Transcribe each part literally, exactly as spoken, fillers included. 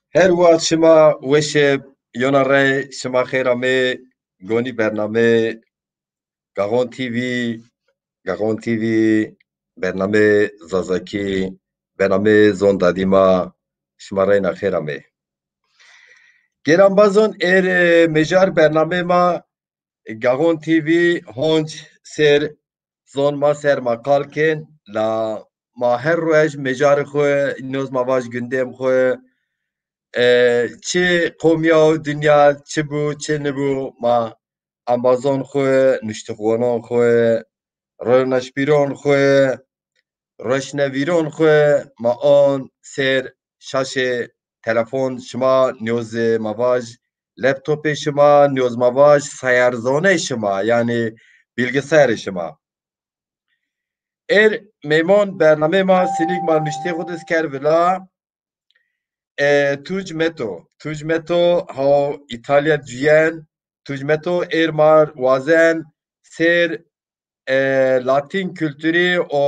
Her wext şima weş ib, yona rey şima xêr amê, gonî bernamê Gaxon T V, Gaxon T V, bernamê Zazakî, bernamê Zon Dadî ma, şima reyna xêr amê. Gêr embazon, êr, e, mejar bernamê ma Gaxon T V honc sêr zon ma ser ma qal kên, la ma her ruej mejarê xwu, nîyoz ma vaj gundem xwu, e, çi qomîya û dinya çi bû, çi nibû, ma embazon xwu, nuştixwonon xwu, ronaşbîron xwu, roşnevîron xwu ma on ser şaşê telefon şima, nîyozê ma vaj laptopê şima, nîyoz ma vaj sayerzonê şima, yanî bilgisayarê şima. Êr mêmon bernamê ma, sinîg ma nuştê xwu diz kerd vila. E, Tuc Meto. Tuc Meto haw Îtalya cuyen. Tuc Meto êr ma wazen sêr, e, Latîn kulturî û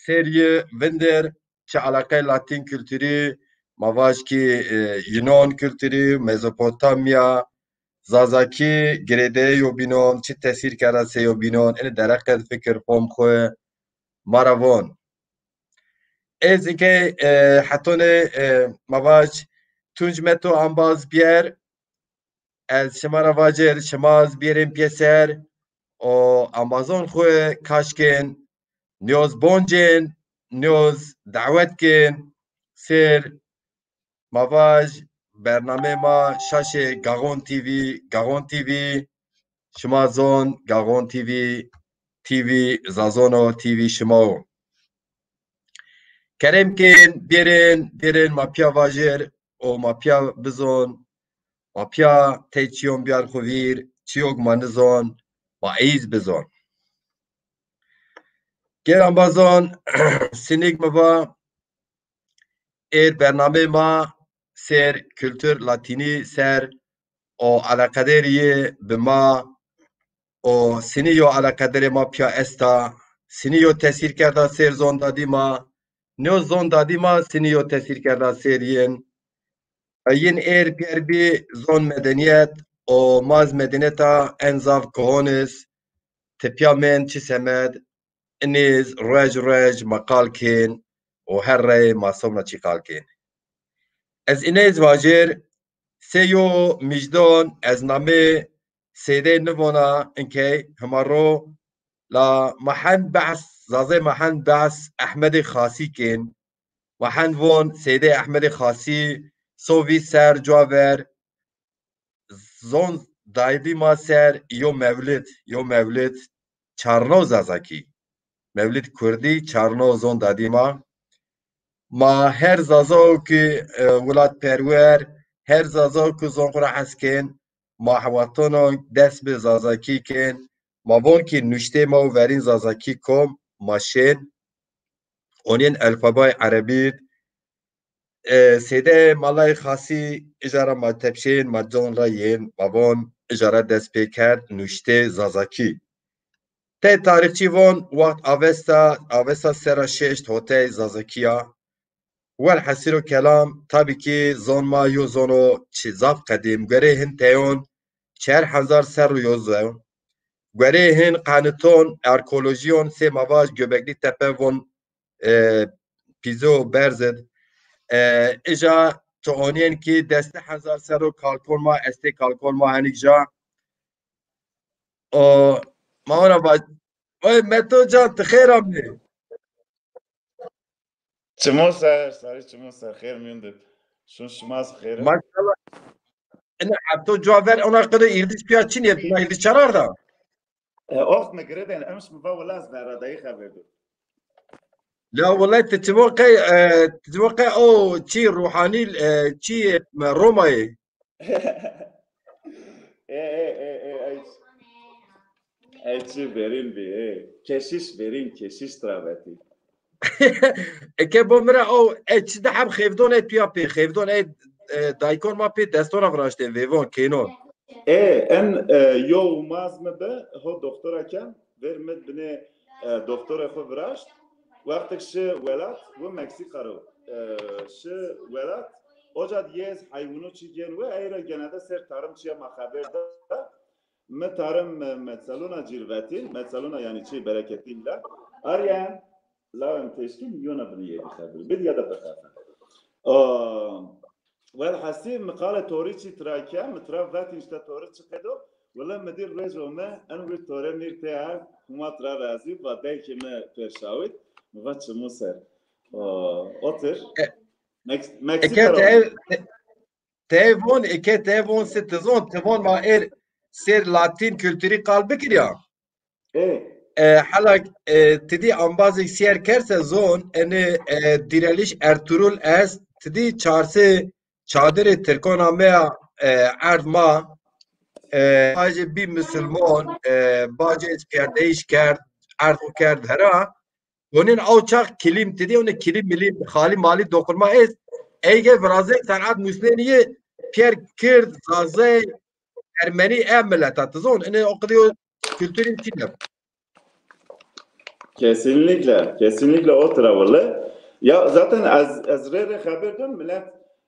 sêr yi vindir çi eleqey Latîn kulturî, ma vaj kî, e, Yunan kulturî, Mezopotamya, Zazakî girêdeyê yobînon, çi tesîr kerda sê yobînon, inî dereqe de fikir, fom xwu ma ra von. Ez inkey, e, hetonê, e, ma vaj Tunc Meto embaz bîyer, ez şima ra vacir, şima ez bîyerên pîyeser û embazon xwu kaşkên, nîyoz boncên, nîyoz dawet kên, sêr ma vaj bernamê ma şaşê Gaxon T V, Gaxon T V, şima zon, Gaxon T V, T V Zazon o, T V şima o. Kerem kên, bêrên, bêrên ma pîya vajir û ma pîya bizon, ma pîya tey çîyon bîyar xwu vîr, çîyok ma nizon, ma ey zî bizon. Gêr embazon, sinîg mi va, êr bernamê ma sêr kultur latînî ser û eleqederî yi bi ma û sinî yo eleqederê ma pîya esta, sinî yo tesîr kerda sêr zon dadî ma, nîyo zon dadî ma sinî yo tesîr kerda sêr yin. Yin êr pîyer bî zon medenîyet û ma zî medenîyeta en zaf kohon iz, tepîya mên çi semed, inî zî ruej ruej ma qal kên û her rey ma sewna çî qal kên. Ez iney zî vajir, sey yo mijdon ez namê Seydê nivona inkey hima ro, la ma hend behs, Zazê ma hend behs Ehmedê Xasî kên. Ma hend von Seydê Ehmedê Xasî so vîst ser cua ver zon dadî ma ser yo mewlid, yo mewlid çarno Zazakî. Mewlid kurdî çarno zon dadî ma. Ma her Zazaw ki, e, welatperwer, her Zazaw ki zon xwu ra hes kên, ma hewatono dest bi Zazakî kên. Ma von ki nuştê ma û verîn Zazakî kom, ma şên. Onîyên elfabayê erebî, e, Seydê Malayê Xasî ija ra ma tepşên, ma zon ra yên, ma von ija ra dest pê kerd nuştê Zazakî. Tey tarîxçî von, wext Avesta, Avesta sera şeşt hotey Zazakî ya. Welhesîlo kelam, tabî kî zon ma yo zono çi zaf qedîm, guerê hin teyon çer hezar serr û yo zon. Guerê hin qeniton, arkeolojîyon sê ma vaj Göbekli Tepe von, e, pîzo berz id. E, ija to onîyen kî des di hezar serro kalkon ma estê, kalkon ma henîk ja. O, ma ona va-, oy Meto can, ti xêr amê. Çimo ser, sarî çimo ser, xêr mîyon de. Şun şima zî xêr. Maşallah. Ina hepto cua ver, ona qede îrdiş pîya çin yê, bina îrdiş çarar da. E, oxt mi girêdên, emş mi va wila ez verradayî xever do. La wila ti çimo qey, e, ti çimo qey o çî ruhanî, e, çî, e, Romayê. E, e, e, e, ey. Ey çi verîn bî, e. Keşîş verîn, keşîş tira vetî. Eke bo mi ra o, e, çi de heb xêvdon e pîya pê, xêvdon e, e, daykon ma pê destona viraştên, vêvon, kênon. E, en, e, yo ûmaz mi bi, ho doktora ken, ver mi binê, e, doktorê xwu viraşt. Wextik şi welat, wi Meksîka ro, e, şi welat, Oca di yê ez heywunu çî gên we, ey ra genelde ser tarım çîya ma xeber da. Mi tarım, e, metzeluna cîr vetîn, metzeluna yanî çî bereketîn la. Aryen, lawem teşkîn, yona binî yê bixebir. Bid ya da bixebir. O, Welhasîl, mi qale torî çî tira ke, mi tira vetîn işte torî çi qedo. Wele mi dî rêc ome, en wir tore mîr te ard, Huma tira razî, va dey ki mi pêrşawit, mi va çimu ser. O, otir. E, Mex-, Meksika eke te ev, te, te ev von, eke te ev von se ti zon, ti von ma er ser Latîn kulturî qal bikir ya. E, hela, e, ti dî ambazêk sîyer kerd se zon, enê, e, Direliş Ertuğrul est, ti dî çarsi çadirê Tirkon ameya, e, erd ma, e, bacê bî misilmon, e, bacê ez perdeyîş kerd, erd xo kerd hera. Honên aw çax kilîm ti dî, honê kilîm milîm, xalî malî doqurma est, eyge virazê senat musnenî yê pîyer kird, zazey, ermenî, e mileta ti zon, enê o qidî yo kulturî tîne. Kesinlikle, kesinlikle o tira wele. Ya zaten ez, ez rê rê xeber dun, millet,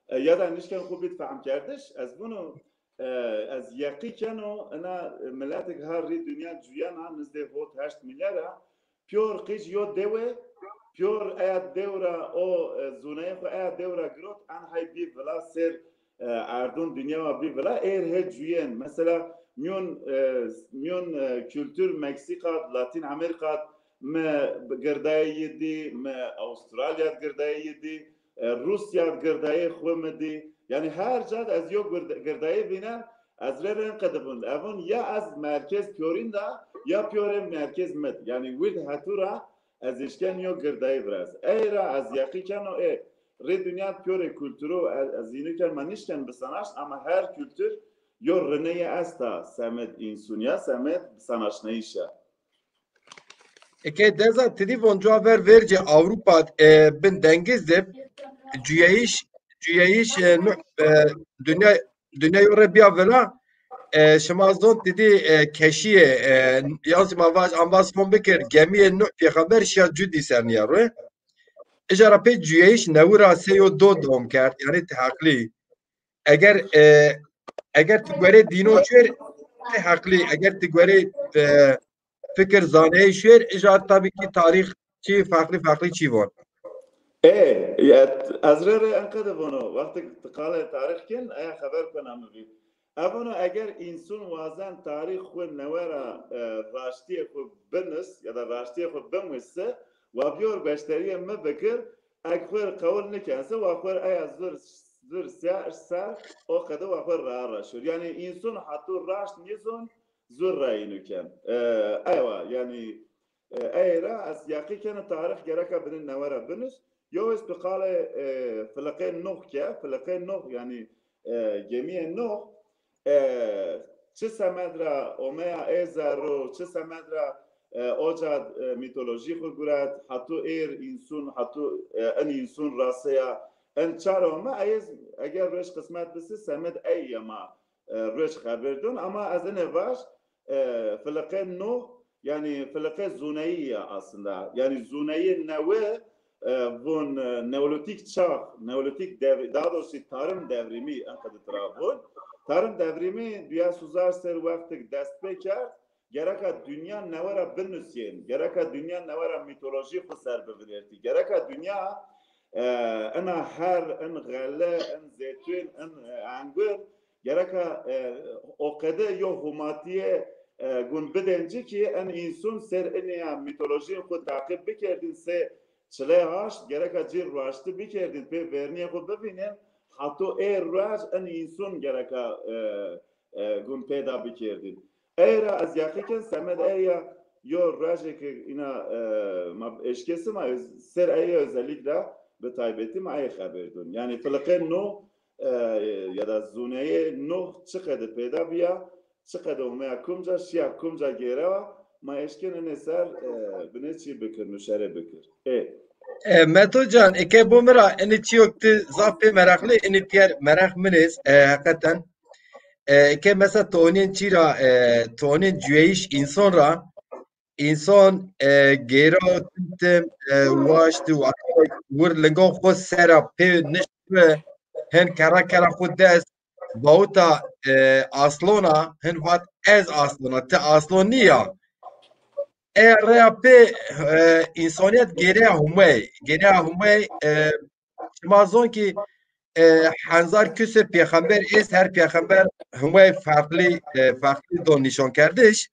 e, ya da nişken xo bît fehmkerdiş, ez bunu, e, ez yeqî keno, ina, e, milletik ha rî dinya cuyena, nizdê hot heşt milyar a, piyor qîc yo dewe, piyor eya dew ra o, e, zûneyê xo eya dew ra girot, en hay bî vila ser, e, erdon dinya wa bî vila, êr hê cuyên. Mesela mîyon, e, mîyon, e, kultur Meksîka, Latîn Amerîka mi girdayê yi dî, mi Avustralya girdayê yi dî, e, Rusya girdayê xwu mi dî. Yanî her ca de ez yo gird-, girdayê vînen, ez rê rê qedibun. Evun ya ez merkez piyorîn da, ya piyorê merkez mi d. Yanî wird hetu ra ez işken yo girdayê viraz. Ey ra ez yeqî keno ê rê dinya piyorê kulturu ez, ez zînû ken ma nişken bisanaşt ama her kultur yo rineyê esta semed însunya, semed bisanaşneyişe. Eke deza ti dî von cuwa ver vercê Ewropa, e, bin dengiz de cuyeyiş, cuyeyiş, e, nu-, e, dinya, dinya yo re biya vila, e, şima zon ti dî, e, keşîye, e, yan zî ma vaj ambaz fon bikir, gemîyê Nuh pêxember şiya cudî ser nîya ro. Îja ra pê cuyeyiş newi ra sey yo do dom kerd, yanî ti heqlî. Eger, e, eger ti guerê dîno şuêr, ti heqlî. Eger ti guerê, e, fikir zaneyê şuêr, îja tabî kî tarîx çî feqlî feqlî çî von. Ê, ya, ez rê rê enqede vono. Wextê ti qalê tarîx kin, eya xeber kena mi vî. Evono eger însun wazen tarîx xwu newe ra, e, raştîyê xwu binis ya da raştîyê xwu bimwîsi, wa biyor gueşterîyê mi bikir, eg xwu rê qewil nikense, wa xwu rê eya zur, zur ser, ser, o qede wa xwu rê raa ra şur. Yanî însun hetu raşt nîzon, zur rayînû ken. E, ewa, yanî, e, ey ra ez yaqî kena tarîx gereka binê newe ra binus. Yew ez tu qalê, e, filiqê Nuh ke, filiqê Nuh, yanî, e, gemîyê Nuh, e, çi semed ra omeya ê zerro, çi semed ra, e, oca, e, mîtolojî xwu guret, hetu êr însun, hetu, e, in însun raseya, in çar ome, eyê eger ruej qismet bisi, semed ey yema e, ruej xeber dun. Ama ez ine vaj, e, filiqê Nuh, yanî filiqê zûneyî ya aslında. Yanî zûneyê newe, e, vun, e, neolîtîk çağ, neolîtîk devri-, daha doğrusu tarım devrimi en qede tira vun. Tarım devrimi duya suzar ser wextik dest pê kerd, gereka dinya newe ra binusîyên, gereka dinya newe ra mîtolojî xwu ser bivinêrtî, gereka dinya, e, ina her, in xele, in zeytun, in, e, engur, gereka, e, o qede yo humatîye, e, gun bidên ci kî in însun ser inîya mîtolojîyên xwu taqîb bikerdîn, sê çilê haşt gereka cî raştî bikerdîn, pê vernîyê xwu bivînên, hato ê ruej in însun gereka, e, e, gun peyda bikerdîn. Ey ra ez yaqî ken semed ey ya yo rajê ke îna, e, ma eşkesî ma öz-, ser ey özellikle bi taybetî ma ey xeber dun. Yanî filiqê Nuh, e, ya da zûneyê Nuh çi qede peyda bîya, çi qede omeya kumca, şiya kumca gêrewa, ma eşkenê nê ser, e, binê çî bikir, nuşere bikir. Ê. E, Meto can, eke bo mi ra, enê çîyo ti zaf pê meraqlî, enê pîyer meraq min ês, e, heqeten. E, eke mesela tonên çî ra, e, tonên cuyeyîş înson ra, înson, e, gêra tim tim, e, waşt û wir lingon xwu sera pê nişt bi, Hin kera kera xwu dest vawita, e, aslona, hin vat ez aslona, ti aslon nîya. E, reya pê, e, însanîyet gêreya Humey. Gêreya Humey, e, şima zon kî, e, henzar küsur pêxember est, her pêxember Humey farklı, e, farklı don nîşankerdiş.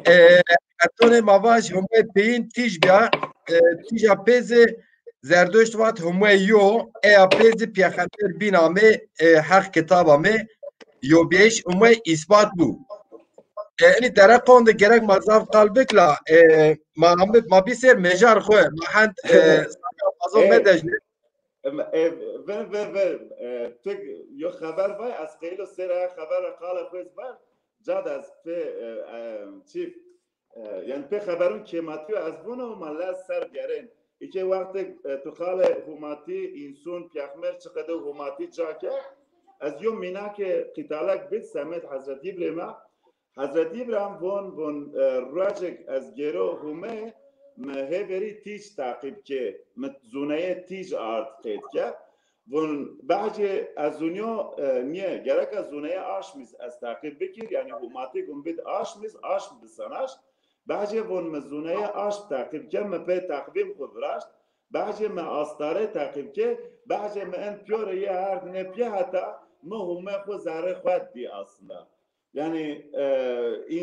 E, hetonê ma vaj Humey peyîn tîj bîya, e, tîja pê zî Zerduşt vat Humey yo, eya pê zî pêxember bîn amê, e, Heq kitab amê, yo bîyayîş Humey îsbat bû. E, inî dereqon de gerek ma zaf qal bik la, e, ma, ma bî ser mejar xwu, ma hend, e, sana fazla medejne. Em, e, ver, ver, ver. E, tu yo xeber vay, ez qeylo sêra xeber ra qala xwu ez ver. Ca de ez pê, e, e, çî, e, yanî pê xeberun kêmatî yo ez vûno ma lez ser gerên. Îkê wextê, e, tu qalê hûmatî, însun, pêxmer, çiqede hûmatî ca ke, ez yo mînakê qîtalek bid semed Hezret Îbrahîm a. Hezret Îbrahîm von, von, e, ruecek ez gêro Hûme, mi hêverî tîj taqîb kê, mi zûneyê tîj ard qeyd ke. Von, behcê ez zûnyo, e, nîye, gereka zûneyê aşmîz ez taqîb bikir, yanî hûmatî gun bid aşmîz, aşm bisanaş. Behcê von mi zûneyê aşm taqîb ke, mi pê teqvîm xwu viraşt. Behcê mi astare taqîb ke, behcê mi en pîyore yê herdine pîye heta mi Hûme xwu zerrê xwu dî aslında. Yanî, e,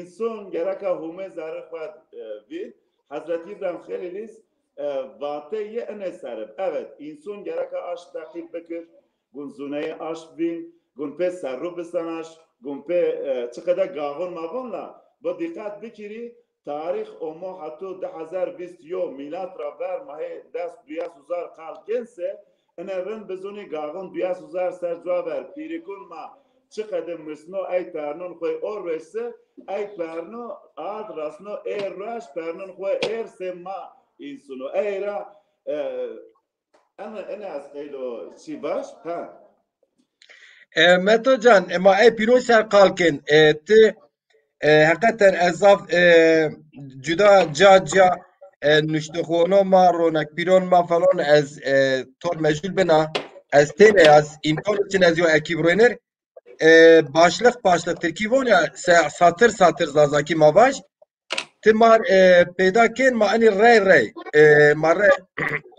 înson gereka Hûmê zerrê xwu, e, vîn. Hezret Îbrahîm Xelîlîz, e, vatê yê inê ser ib. Evet, înson gereka aşm teqîb bikir, gun zûneyê aşm vîn, gun pê serrû bisanaş, gun pê, e, çiqede gaxon ma von la, bo dîqet bikirî, tarîx omo heto di hezar vîst yo mîlat ra ver ma hê des duyes uzar qal kên se, ine rind bizûnî gaxon duyes uzar ser cuwa ver pîrikun ma çiqede misno ey pernon xwu or ruej se, ey perno ard rasno ê ruej pernon xwu êr se ma însuno. Ey ra, e, ene, ene ez qeydo çî baş, ha. E, Meto can, e, ma ey pîroz ser qal kên. E, ti, e, heqeten ez zaf, e, cuda ca ca, e, nuştexono ma, ronekpîron ma falan ez, e, tor mecûl bina. Ez têne, ez îmkan için ez yo ekîb royner. E, başlık başlık tirkî von ya, se-, satır satır zazakî ma vaj. Ti mar, e, peyda kên ma enî rey rey. E, ma rey,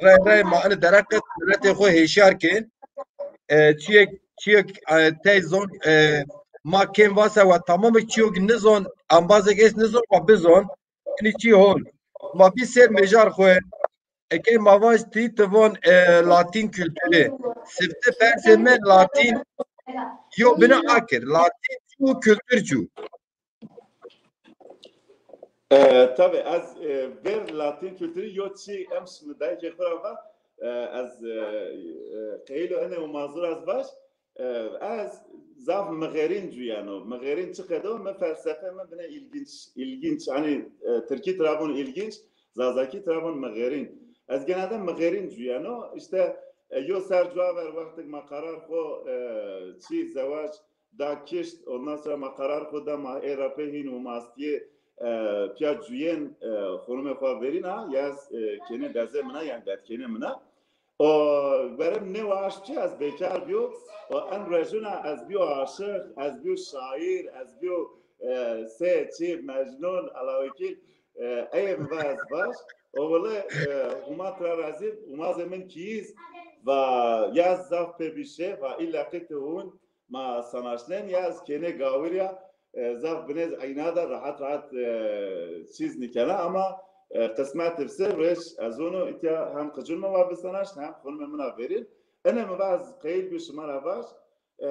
rey rey ma enî dereqet miletê xwu hêşyar kên. E, çiyek, çiyek, e, tey zon, e, ma kên vase wa tamam çiyek nizon, ambazek est nizon wa bizon. Enî çi hol. Ma bî ser mejar xwu. Eke ma vaj ti ti von, e, Latîn kültürü. Sifte persê mi Latîn yo bine akir. Latîn çu, kültür çu. E, tabi, ez, e, ver Latîn kültürü yo çi em şimi dayke xura va, e, ez, e, e, qeylo ene û mazur ez baş, e, ez zaf mixêrîn cuyeno. Mixêrîn çi qedo? Mi felsefe mi bine ilginç, ilginç, hani, e, Tirkî tira von ilginç, Zazakî tira von mixêrîn. Ez genelde mixêrîn cuyeno. İşte, e, yo ser cuwa ver wextik ma qerar xo, e, çi zewac, da kişt, ondan sonra ma qerar xo da ma ê ra pê hîn û mastiyê, e, pîya cuyên, e, xonimê xo verîna, ya ez, e, kênê dezê mina, yanî dedkênê mina. O werim nêwa aşm çi, ez bêkar bîyo. O en ruejuna ez bîyo aşiq, ez bîyo şaîr, ez bîyo, e, sê çi, mecnun, elawekîl, e, ey mi va ez baş. O wele, e, Huma tira razî, Humazê min kîyiz va ya ez zaf pê bîşe, va îlaqî ti hûn, ma sanaşnên ya ez kênê gawir ya, e, zaf binêz eyna de rahat rahat, e, çîz nîkena ama, e, qismet ivse ruej ez ono îtya hem qicun mi va bisanaşt hem xonimê min a verîn. Ene mi va ez qeyil bî şima ra vaj. E,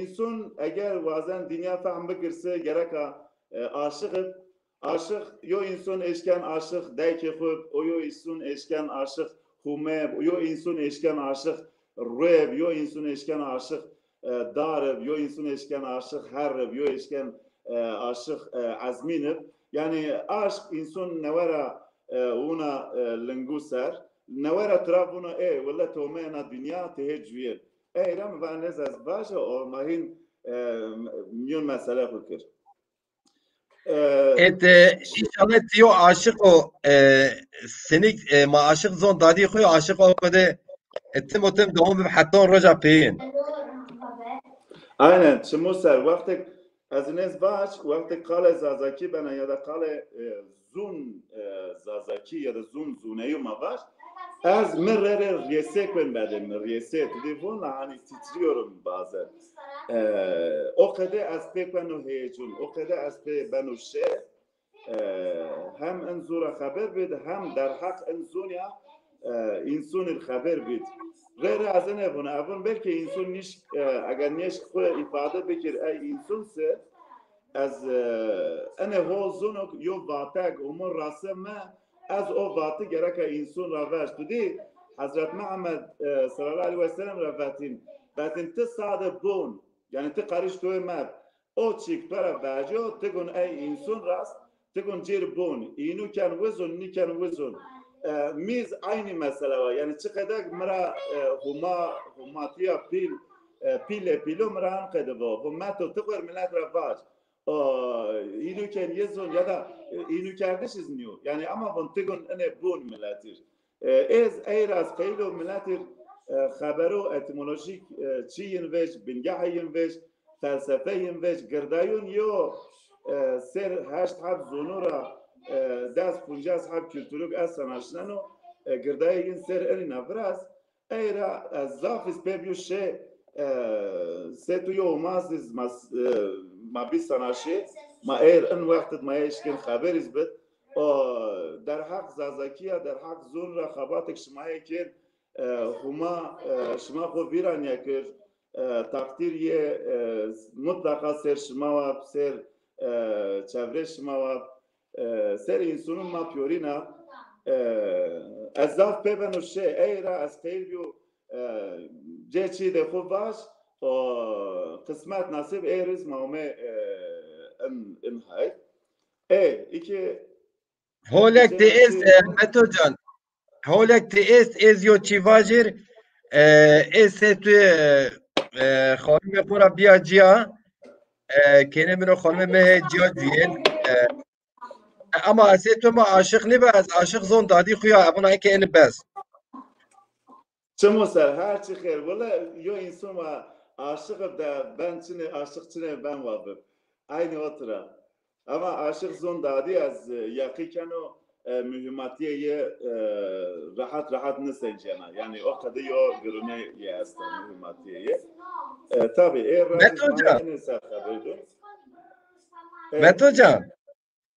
înson eger wazen dinya fehm bikir se gereka, e, aşiq ib. Aşiq, yo înson eşken aşiq daykê xwu ib, o yo înson eşken aşiq Hûme ib, yo înson eşken aşiq rue ib, yo înson eşken aşiq, e, dar ib, yo înson eşken aşiq herr ib, yo eşken, e, aşiq, e, ezmîn ib. Yanî aşq înson newe ra, e, wina, e, lingû ser, newe ra tira vûno ê wille ti omê ena dinya ti hê cuyên. Ey ra mi va nêz ez baş o ma hîn, e, mîyon mesele xwu kir. E, et, e, înşallah ti yo aşiq o, e, senik, e, ma aşiq zon dadî xwu yo aşiq o de, E, tim o tim dewam bib heton roja peyên. Aynen, çimo ser. Wextek ez nêz vac, wextek qalê Zazakî bena ya da qalê e, zûn e, Zazakî ya da zûn zûneyû ma vac, ez mi rê rê riyesê kuen bedê mi riyesê. Tu dî vûn la hani titriyorum bazen. E, o qede ez pê kueno heyecûn, o qede ez pê beno şe. E, hem in zû ra xeber bid, hem derheq in zûn ya e, însûnî xeber bid. Rê rê ez ene vûn, evûn belkî însûn nîşk, e, eger nêşk xwu îfade bikir, ey însûn se, ez e, ene ho zûnok yo vatek û mi rase me, ez o vati gereka însûn ra vej. Tu dî Hezret Muhammed e, sallallahu aleyhi ve sellem ra vetîn, vetîn ti sade bûn, yanî ti qeriş toyê me, o çîk to ra vejyo, ti gun ey însûn rast, ti gun cêr bûn, înu ken wizun, nîken wizun. E, mîz eynî mesela wa. Yanî çi qedek mi ra e, huma, humatîya pîl, e, pîlê pîlo mi ra en qede vo. Vo meto ti xwer milet ra vac. O, înu ken yizun ya da e, înu kerdiş iz nîyo. Yanî ama vun ti gun ine bûn miletîr. E, ez ey ra ez qeydo miletî e, xebero etimolojîk e, çi yin vej, bingehê yin vej, felsefe yin vej, girdayûn yo e, ser heşt heb zonû ra e, des puncas heb kulturûk ez sanaşneno, e, girdayê yin ser inî na viraz. Ey ra ez zaf iz pê bîyo şe e, se tu yo umaz iz ma, e, ma bî sanaşê, ma êr in wext id ma eşkin xeber iz bid. O derheq Zazakî ya, derheq zûn ra xebatek şima yê kir, e, huma e, şima xwu vîra nêkir, e, taqdîr yê e, mutlaqa ser şima wa, ser e, çevrê şima wa, e, ser însûnûn ma pîyorîna. E, ez zaf pê beno şe, ey ra ez qeyl bîyo e, cê çî de xwu vaj, o qismet nasîb êr iz ma ome e, in, in hay. E, iki Holek de est, e, Meto can. Holek de est, ez yo çî vajir. E, ez se tu e, e, xanimê xo ra biya ciya. E, kênê min o xanimê me he ciya cuyên. E, e, ama ez se tu ma aşiq nîbe, ez aşiq zon dadî xo ya, evuna eke eni bes. Çimo ser, her çi xêr. Wele yo însan wa aşiq de ben çine, aşiq çine ben wa bib. Aynı o tira. Ama aşiq zon dadî ez e, yaqî keno e, muhîmatîye yê e, rehat rehat nisencena. Yanî o qede yo girone yê esta muhîmatîye yê. E, tabi, ê Meto can. E, Meto can.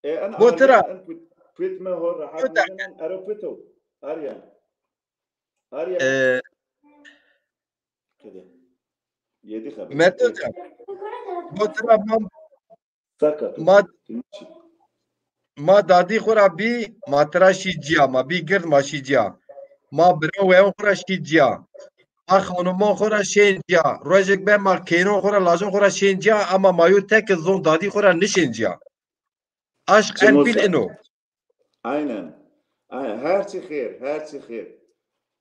E, en Bo tira. En put, put me ho rehat nisencena. Ero puto. Aryan. Aryan. E, Kede. Yedi xeber. Meto can. Bo tira mam. Sakat. Ma, ma dadî xo ra bî, ma tira şî ciya, ma bî gird ma şî ciya. Ma bira weyon xo ra şî ciya. Ma xanumon xo ra şên ciya. Rojek be ma keynon xo ra, lajon xo ra şên ciya, ama ma yo tek zon dadî xo ra nişên ciya. Aşq en pîl ino. Aynen. Aynen. Her çi xêr, her çi xêr.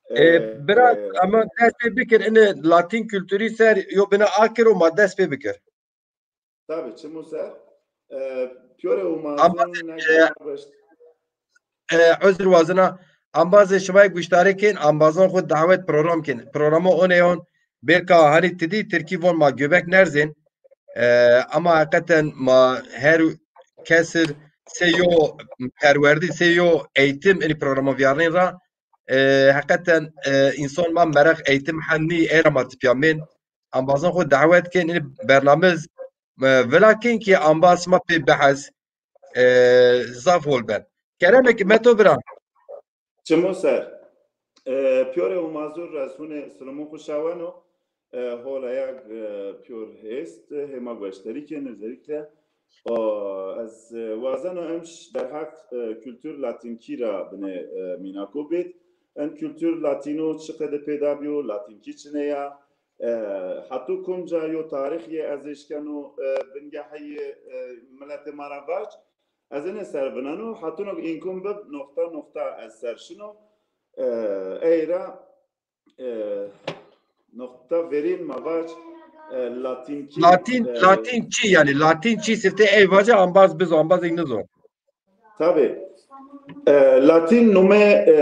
E, bira, ama dest pê bikir, ini latîn kulturî ser yo bina akir û ma dest pê bikir. Tabii, çimû ser. E, piyore û mazlûm ne e, uzr wazina, ambazê şima yê guştarê kên, ambazan xwu dawet program kên. Programa oneyon, belka hani tidî tirkî von ma göbek nerzên. E, ama heqeten ma her kesir se yo perwerdî, se yo eğitim ini programa viyarnên ra. E, heqeten e, însan ma meraq eğitim hen nî, era ma tipya mên. Ambazan xwu dawet kên, ini bernamez e, vila kên ki ambaz şima pê bihez. E, zaf hol ben. Kerem eke Meto bira. Çimû ser. E, piyore û mazur ra ez hûnê silimûn xwu şaweno. E, hola ya, e, piyor hêst, hêma gueşterî kên, özellikle. O, ez, e, wazeno emş derheq, e, kultur latînkî ra binê, e, mînako bêt. En kultur latîno çi qede pêda bîyo, latînkî çine ya, e, heto kumca yo tarîx yê ez êşkeno, e, bingehê yê, e, miletê ma ra vac. Ez ene ser vineno, hetuno înkum bib noqta noqta ez ser şino. E, ey ra, e, noqta verîn ma vac, e, latînkî, Latîn, e, latîn çi yanî? Latîn çi sifte ey vace ambaz bizo, ambaz ey nizo. Tabi. E, Latîn nome, e,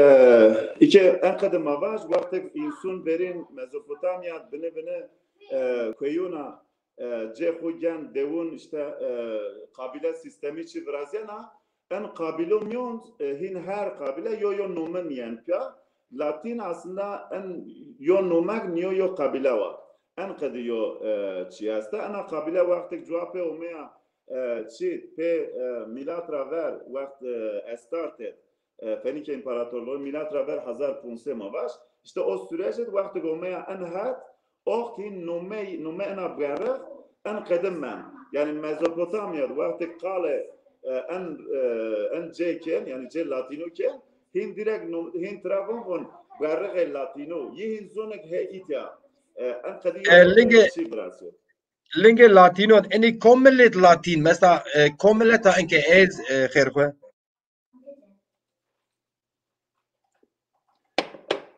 îke en qede ma vaj, wextek însûn verîn Mezopotamya bine bine, e, kuyûna, e, cê xwu gen dewûn, îşte, e, qabîle sîstemî çî virazyena, en qabîlo mîyon, e, hîn her qabîle yo yo nome nîyen pîya. Latîn aslında en yo nomek nîyo yo qabîle wa. En qede yo, e, çî esta. Ena qabîle wextek cuwa pê omeya, e, çî pê, e, mîlat ra ver wext, e, Estartê, e, Fenîke İmparatorluğu mîlat ra ver hezar ponc sey ma vaj. Îşte o süreç id wextek omeya en het, oxt hîn nome, nome ena buerrix en qede men. Yanî Mezopotamya de wextek qalê, e, en, e, en cê kên, yanî cê Latîno kên, hîn direkt no-, hîn tira von von buerrixê Latîno. Yî hîn zonek he îtya. E, en qede E, yo, lingê, e, çî birasyo. Lingê Latîno, enî kom milet Latîn, mesela, e, kom mileta enke ez, e, xêr xwu?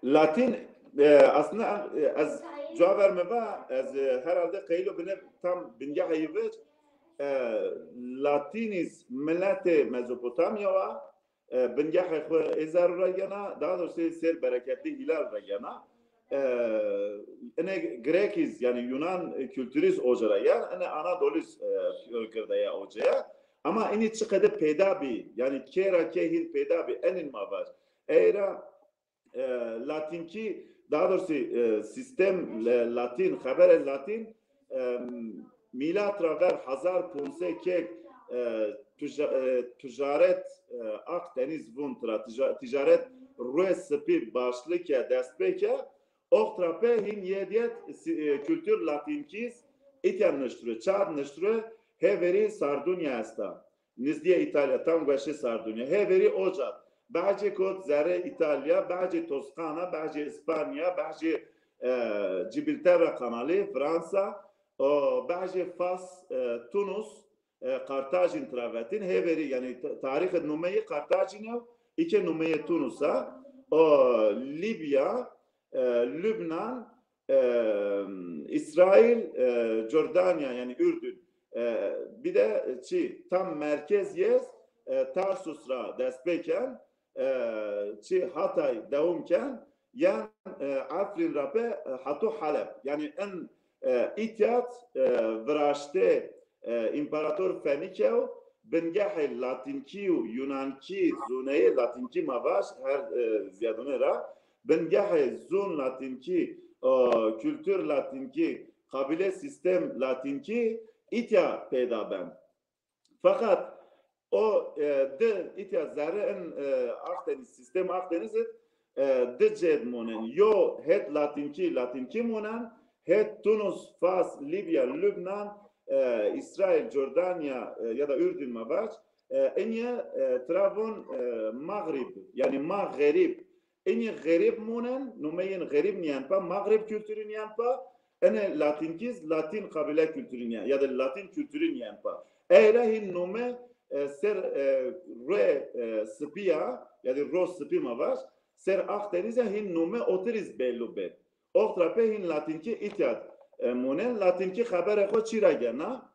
Latîn, e, aslında, e, ez cuwa ver mi va, ez, e, herhalde qeylo bine tam bingehê yi vij, e, Latînîz miletê Mezopotamya wa, e, bingehê xwu ê zerrû ra gena, daha doğrusu ser bereketli hilal ra gena. E, ine Grekîz, yanî Yunan, e, kültürîz oca ra ya, ine Anadolîz, e, girdeya ocaya. Ama inî çi qede peyda bî, yanî kê ra kê hîn peyda bî, enîn ma vaj. Ey ra, e, Latînkî, daha doğrusu, e, sîstem, e, Latîn, xeberê Latîn, e, mîlat ra ver hezar ponc sey kek, e, tuja-, e, ticaret, e, Akdeniz vun tira, tija-, ticaret ruê sipî başlike, dest pê ke, oxt ra pê hîn yediyet si-, e, kültür Latînkîz îtya niştru, çad niştru, hê verî Sardunya esta. Nizdîyê Îtalya, tam weşê Sardunya. Hê verî oca. Behcê kot zerrê Îtalya, behcê Toskana, behcê Îspanya, behcê, e, Cibilterra kanalî, Fransa, o behcê Fas, e, Tunus, e, Qartajîn tira vetîn. Hê verî, yanî ta-, tarîxê numeyê Qartajîn ew, îke numeyê Tunus a. O Lîbya, e, Lübnan, e, Îsraîl, e, Cordanya, yanî Ürdün. E, bir de çi, tam merkez yez, e, Tarsus ra dest pê ken, e, çi Hatay dewam ken, yen, e, Efrîn ra pê, e, hato Halep. Yanî en, e, îtyat, e, viraştê, e, împarator Fenîkew, bingehê Latînkî û Yunankî, zûneyê Latînkî ma vaj, her, e, zîyadûne ra, bingehê zûn Latînkî, o, kültür Latînkî, qabîle sîstem Latînkî îtya peyda ben. Feqet o, e, di îtya zerre in, e, Akdeniz, sîstem Akdeniz id, e, di cêd monen. Yo het Latînkî, Latînkî monen, het Tunus, Fas, Lîbya, Lubnan, e, Îsraîl, Cordanya, e, ya da Ürdün ma vac, e, inye, e, tira von, e, Mağrib, yanî ma xerîb. Inye xerîb monen, numeyên xerîb niyen pa, Mağrib kültürü niyen pa, ene Latînkîz, Latîn qabîle kültürü niyen, ya da Latîn kültürü niyen pa. Ey ra hîn nume, e, ser, e, ruê, e, sipî ya, ya da ro sipî ma vac, ser Akdenîz ya hîn nume otirîz bellu bê. Oxt ra pê hîn Latînkî îtya, e, monen, Latînkî xeberê xo çî ra gena?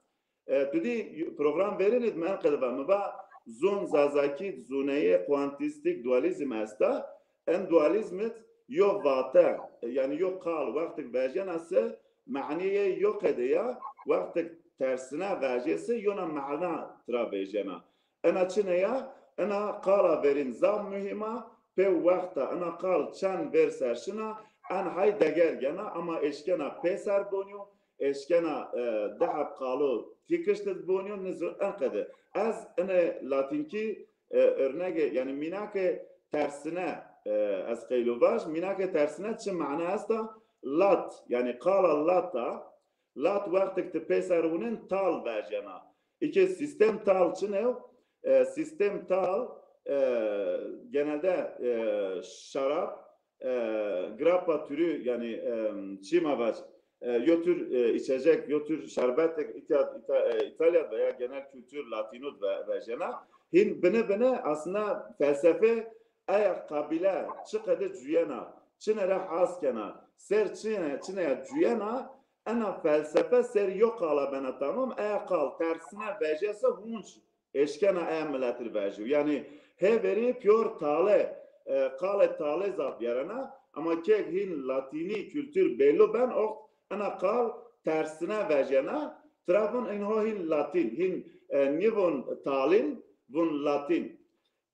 E, tu dî program verînid mi en qede va, mi va zon Zazakî, zoneyê kuantîstîk dualîzm esta. En dualîzm id yo vate, e, yanî yo qal wextik vejena se, maneyê yo qede ya, wextik tersine vejê se, yona mana tira vejena. Ena çine ya? Ena qala verîn zaf muhîm a. Pê wexta ena qal çend ver ser şina, en hay deger gena, ama eşkena pêser bonîyo, eşkena, e, di heb qalo tî kişt id bonîyo, nizir en qede. Ez ene Latînkî, e, örnege, yanî mînake tersine, e, ez qeylo vaj, mînake tersine çi mana esta? Lat, yanî qala lata, Lat wextik ti pêser wunin tal vejena. Îke sîstem tal çin ew? E, sîstem tal, e, genelde, e, şarap, e, grappa türü, yanî, e, çî ma vac, e, yo tür, e, içecek, yo tür şerbetik, îta-, îta-, e, İtalya veya genel kültür Latino ve-, vejena. Hîn bine bine aslında felsefe eya qabîle çi qede cuyena, çine ra has kena, ser çine, çine ya cuyena, ena felsefe ser yo qala bena tamam, eya qal tersine vejese hunc eşkena e miletî vejîyo. Yanî hê verî pîyor tale, e, qalê tale zaf vîyarena, ama kek hîn latînî kultur bello ben, o ena qal tersine vejena. Tira vun inho hîn latîn, hîn, e, nîvun talîn, vun latîn.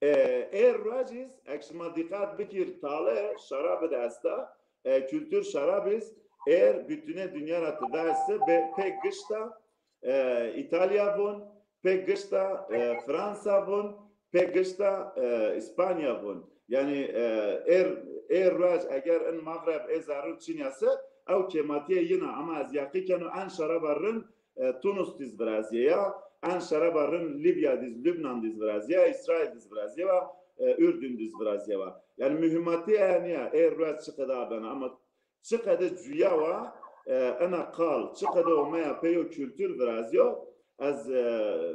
E, ê ruecîz, ek şima dîqet bikîr, tale şarabi de esta, e, kultur şarabîz, êr bütüne dinya ra ti vejse, be, pê gişta, e, Îtalya vun, pê gişta, e, Fransa vun, pê gişta, e, Îspanya vun. Yanî, e, êr, ê ruec eger in Mexreb ê zerrû çinya se, ew kêmatîye yin a, ama ez yaqî keno en şaraba rind, e, Tunus dîz virazîye ya, en şereba rind Lîbya dîz, Lubnan dîz virazîye, Îsraîl dîz virazîye wa, e, Urdun dîz virazîye wa. Yanî muhîmatîye ena nîya, ê ruec çiqede bena, ama çiqede cuya wa, e, ena qal, çiqede omeya pê yo kultur virazîyo, ez, e,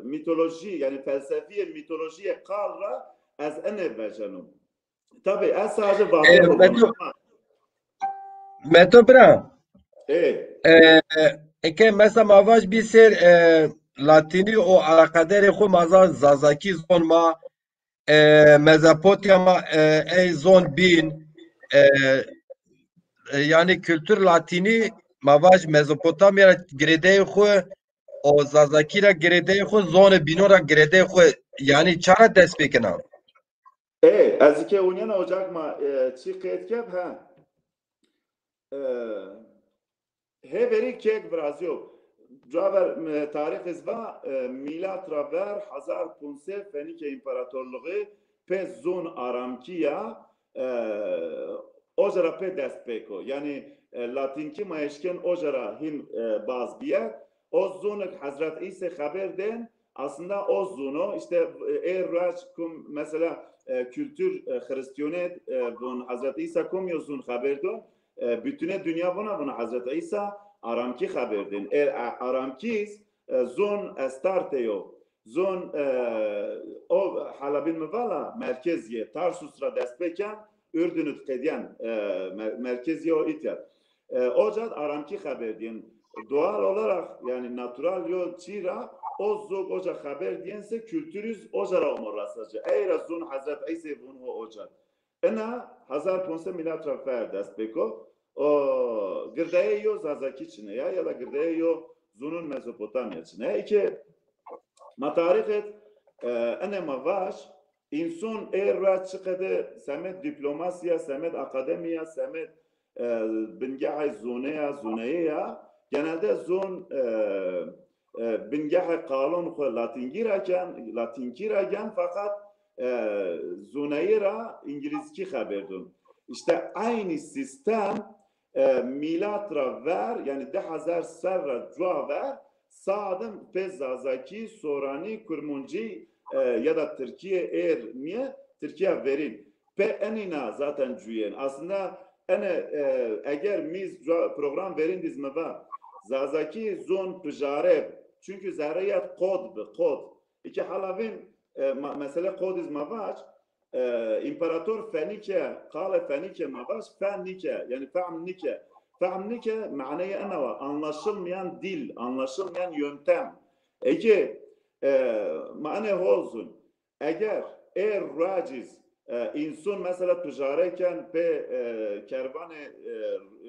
mîtolojî, yanî felsefîyê mîtolojîyê qal ra ez enê vejeno. Tabî, ez sadece vazgeçtim. Meto, Meto bira. E. E, eke mesela ma vaj bî ser, e, Latînî û alaqaderê xwu ma za-, Zazakî zon ma, e, Mezopotamya ma, e, ey zon bîn, e, e, yanî kultur Latînî ma vaj Mezopotamya ra girêdeyê xwu, o Zazakî ra girêdeyê xwu, zonê bînon ra girêdeyê xwu, yanî ça ra dest pê kena? E, ez ke unyena ocak ma, e, çi qeyd keb, ha. E, hê verî kek virazîyo. Cuaver, e, tarîx iz va, e, mîlat ra ver hezar ponse Fenîke împaratorluğu pê zon aramkî ya, e, oca ra pê dest pêko. Yanî, e, Latînkî ma eşken oca ra hîn, e, baz bîye. O zonik Hezret Îsê xeber dên, aslında o zûno, işte, e, ê ruec kum, mesela, e, kultur, e, Xiristîyonê, e, vun Hezret Îsa kum yo zûn xeber don, e, bütüne dinya vuna vuna Hezret Îsa aramkî xeber dên. E, a-, aramkîz, e, zûn Estarte yo. Zûn, e, o Halabîn mi vala merkezîye, Tarsus ra dest pêken, Ürdünü qedyen, e, mer-, merkezîye o îtya. E, oca d aramkî xeber dîyen. Doğal olarak, yanî natural yo çî ra, o zog oca xeber dîyen se kulturîz oca ra omo rastaci. Ey ra zûn Hezret Îsê vûn ho oca. Ina hezar ponse mîlat ra ver dest pêko. O girdayê yo Zazakî çine ya, ya da girdayê yo zûnun Mezopotamya çine ya. Îke ma tarîxê d, e, ene ma vaj, Înson ê ra çiqede semed dîplomasî ya, semed akademî ya, semed, e, bingehê zûne ya, zûneyê ya, genelde zûn, e, e, bingehê qalon xwu latînkî ra ken, latînkî ra gen, feqet, e, zûneyî ra îngilîzkî xeber dûn. Îşte eynî sîstem e, mîlat ra ver, yanî di hezar serr ra cua ver, sadim pê Zazakî, Soranî, Kurmuncî, e, ya da Tirkîye êr nîye, Tirkîya verîn. Pê enîna zaten cuyên. Aslında ene, e, eger mîz cua-, program verîn dîz mi va, Zazakî zon pijare, çunkî zerre ya qod bi, qod. Îke hala vîn, e, ma-, mesele qodîz ma vac, e, împarator Fenîke, qalê Fenîke ma vac, fen nîke, yanî fehm nîke. Fehm nîke, maneyê ena wa, anlaşılmayan dil, anlaşılmayan yöntem. Eke, e, ma enê hol zûn. Eger ê ruecîz, e, înson mesela tijare ken pê, e, kervanê, e,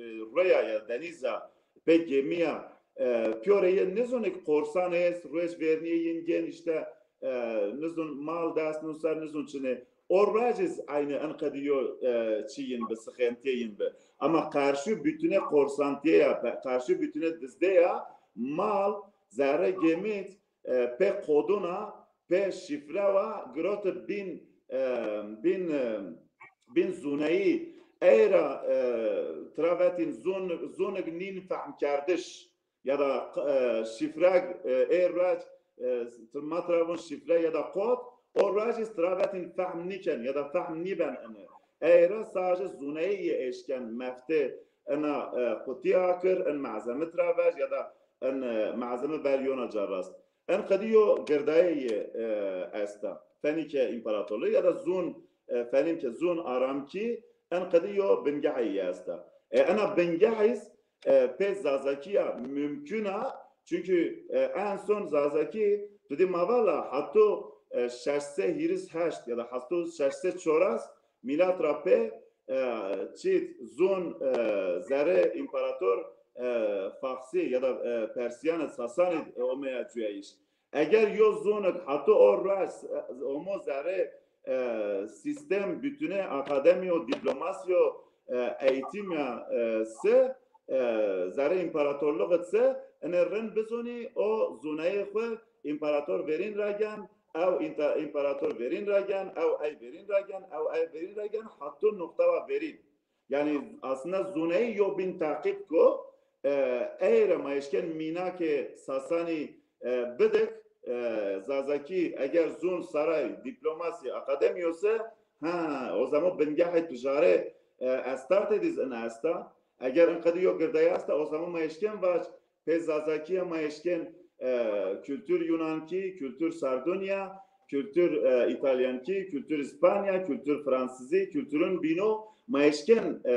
e, rêya ya denîza, pê gemîya, e, pîyorê yê nizûn ki korsan est, ruec vernîyê yin gên îşte, e, nizûn mal dest nûn ser nizûn çinê. O ruecîz eynî enqedî yo, e, çi yin bi, sixentîye yin bi. Ama qarşî bütüne korsantîye ya, pe-, qarşî bütüne dizde ya, mal, zerre gemît, e, pê koduna, pê şifre wa girote bin, e, bin, e, bin zûneyî. Ey ra, e, tira vetîn zûn-, zûnik nîn fehmkerdiş ya da, e, şifre, e, ê ruec, e, ma tira vûn şifre ya da kod, o ruecîz tira vetîn fehm nîken ya da fehm nîben ene. Ey ra sadece zûneyî yê eşken mefte ena, e, qutî akir, in malzeme tira vej ya da in, e, malzeme ver yona ca rast. Enqedî yo girdayê yê, e, esta. Fenîke împaratorluğu ya da zûn, e, Fenîke, zûn aramkî, enqedî yo bingehê yê esta. E, ena bingehîz, e, pê Zazakî ya mumkun a, çunkî, e, en son Zazakî Tu dî ma vala hato e, şeş sey hîris heşt ya da hato şeş sey çoras mîlat ra pê e, çît zon e, zerê împarator e, Faxsî ya da e, Persîyan id, Sasan id omeya cuyeyiş. Eger yo zonik hato o ruej e, omo zerê e, sîstem butune akademî û dîplomasî û e, eğitim ya e, se e, zerê împaratorluğ id se, ene rind bizonî o zoneyê xwu împarator verîn ra gen, ew înta-, împarator verîn ra gen, ew ey verîn ra gen, ew ey verîn ra gen, hato noqtewa verîn. Yanî aslında zoneyî yo bîn teqîb ko, e, ey ra ma eşken mînakê Sasanî e, bidik, e, Zazakî eger zon saray, dîplomasî, akademî yo se, ha, o zaman bingehê tijarê e, estartê dîz ina esta. Eger in qedî yo girdaya esta, o zaman ma eşken vac, pê Zazakî ya ma eşken e, kültür Yunankî, kültür Sardunya, kültür e, İtalyankî, kültür İspanya, kültür Fransızî, kültürün bîno ma eşken e,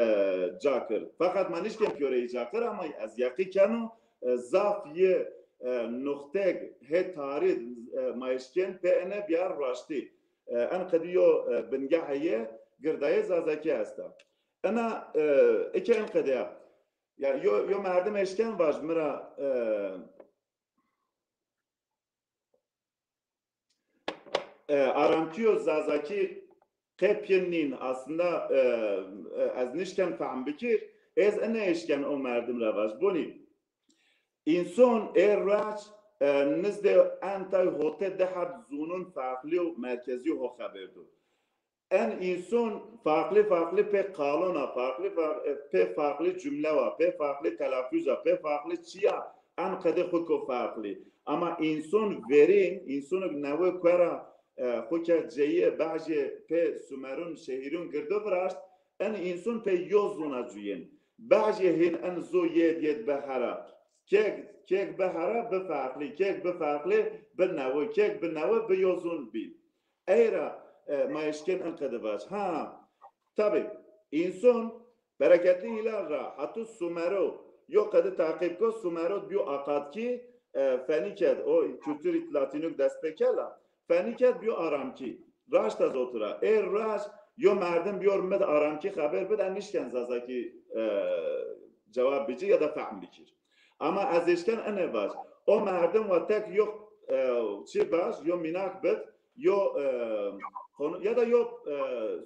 ca kir. Fakat ma nişken pîyoreyî ca kir ama ez yeqî keno e, zaf yê e, nuxteg hê tarî e, ma eşken pê ene biyar raştî. E, en qedî yo e, bingehê yê girdayê Zazakî esta. Ena e, eke en qedî ya. Ya yo, yo merdim eşken vaj mi ra e, e, Aramkî yo Zazakî qe pîyê nîn. Aslında e, e, ez nişken fehm bikir. Ez ene eşken o merdim ra vaj. Bonî. Înson ê ruec e, nizdê en tay hotê di heb zonun farklı û merkezî ho xeber do. En înson farklı farklı pê qalona, farklı far-, e, pê farklı cümlewa, pê farklı telaffuza, pê farklı çiya en qedê xwu ko farklı. Ama înson verîn, însonik newe kuera e, xwu ke ceyî behcê pê Sumerun şehîrun girdo viraşt, en înson pê yo zona cuyên. Behcê hîn en zo yêd yêd behera. Kêk, kêk behera bi farklı, kêk bi farklı bi newe, kêk bi newe bi yo zon bî. Ey ra e, ma eşken en qede vac. Ha, tabi, înson Bereketli Hilal ra hato Sumero yo qede taqîb ko, Sumero biyo Akadkî, e, Feniked, o kültür latinuk dest pê kela, Feniked biyo Aramkî. Raşt ez otura. Ê ruec yo merdim biyor mid Aramkî xeber bid, en nişken Zazakî e, cewab bicî ya da fehm bikir. Ama ez eşken ene vaj. O merdim wa tek yo e, çi vaj, yo mînak bid, yo e, konu, ya da yo e,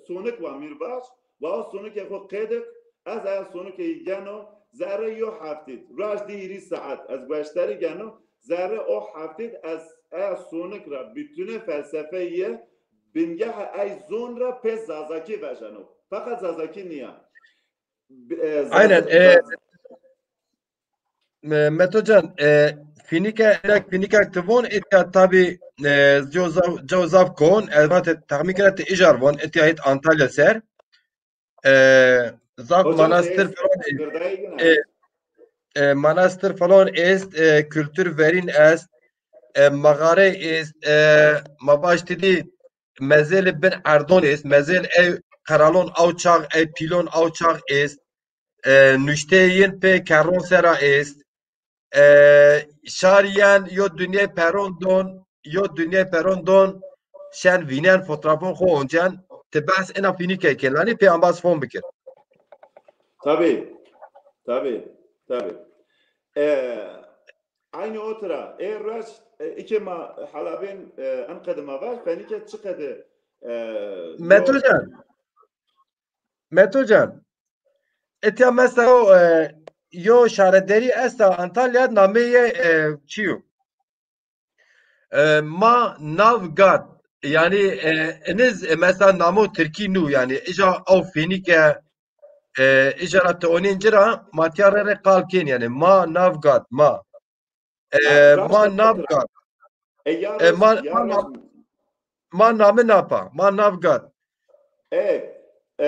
sonik wa mîr vaj, wa o sonikê xwu qêdik, ez eya sonikê yî geno, zerre yo heftîd, ruej di hîrî saet, ez gueşterî geno, zerre o heftîd, ez eya sonik ra butune felsefeyê yê bingehê ey zon ra pê Zazakî vejeno. Feqet Zazakî nîya. B-, e, Aynen. Zaza-, e, Zaz- E, Meto can, e, Fînike, elek Fînikek ti von, etya tabi, e, zîyo zaf, cao zaf kon, ez vate texmîn kena ti îcar von, etya hêt Antalya ser. E, zaf Hocam, manastır e, falan, e, e, manastır falan est, e, kültür verin est, e, mağare est, e, ma baş didi, mezelê bin erdon est, mezel ey qeralon aw çax, ey pîlon aw çax est, e, nuşteyê yin pê kerron sera est, e, şarîyen yo dinyay peron don, yo dinyay peron don, şen vînen, fotrafon xo oncen, ti behs ina Fînîkey kên, lanî pê ambaz fon bikir. Tabi, tabi, tabi. E, Aynı o tira. Ê ruec, e, ike ma helabên, e, en qede ma vaj, Fenike çi qede, e, Meto yo- can. Meto can. Etya mesela o, e, yo şarederî esta Antalya, nameyê, e, çi yo? E, Ma Navgat. Yani, e, iniz, e, mesela namo Tirkî nû, yani, îja aw Fenike, e, îja ra ti onên ci ra, ma tiya rê rê qal kên, yani, Ma Navgat, ma. E, Ma Navgat. E, ma, ma, ma name napa, Ma Navgat. E, e,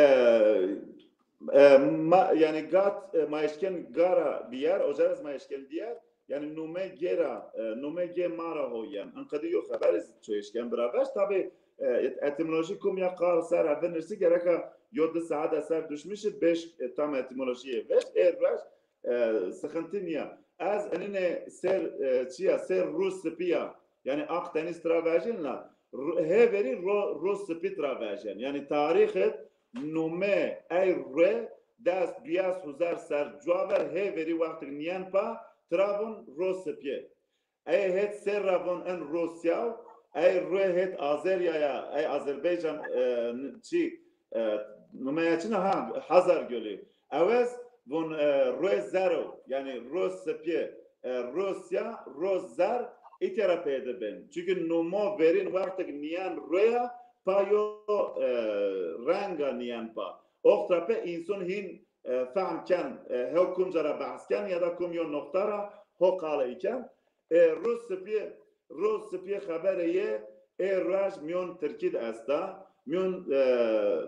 e, ma, yani gat, e, ma eşken gara biyer, ocares ma eşken biyer. Yani nome gera, e, nome ge ma ra ho yen. Enqede yo xeber ez ço eşken biraver. Tabi, e, et-, etimolojî kum ya qal ser evinirsi gereka yo di saet ser düşmüşi beş, e, tam etimolojiyê veş, er veş, e, sıkıntı niya. Ez enine ser, e, çiya, ser ru sipiya, Yanî Akdeniz tira vejên la, ro-, hêverî ro-, ro sipî tira vejên. Yanî tarîxit nume ey rue dest duyes huzer ser cuaver hêverî wextik nîyen pa tira vûn ro sipî. Ey hêt ser ra vûn en Rosya, ey rue hêt Azerya ya, ey Azerbaycan, e, n-, çi, e, numeya çi ne? Ha, Hazar Gölü. Ewez vûn, e, rue zero, yanî ro sipî, e, Rosya, ro zer, îtya ra peyde bên. Çunkî numo verîn wextik nîyen rueya, pa yo, e, renga nîyen pa. Oxt ra pe însun hîn, e, fehm ken, e, hew kumca ra behs ken ya da kum yo noqta ra ho qale îken. E, ro sipî, ro sipî xebere yê ê ruej mîyon Tirkî de esta, mîyon, e,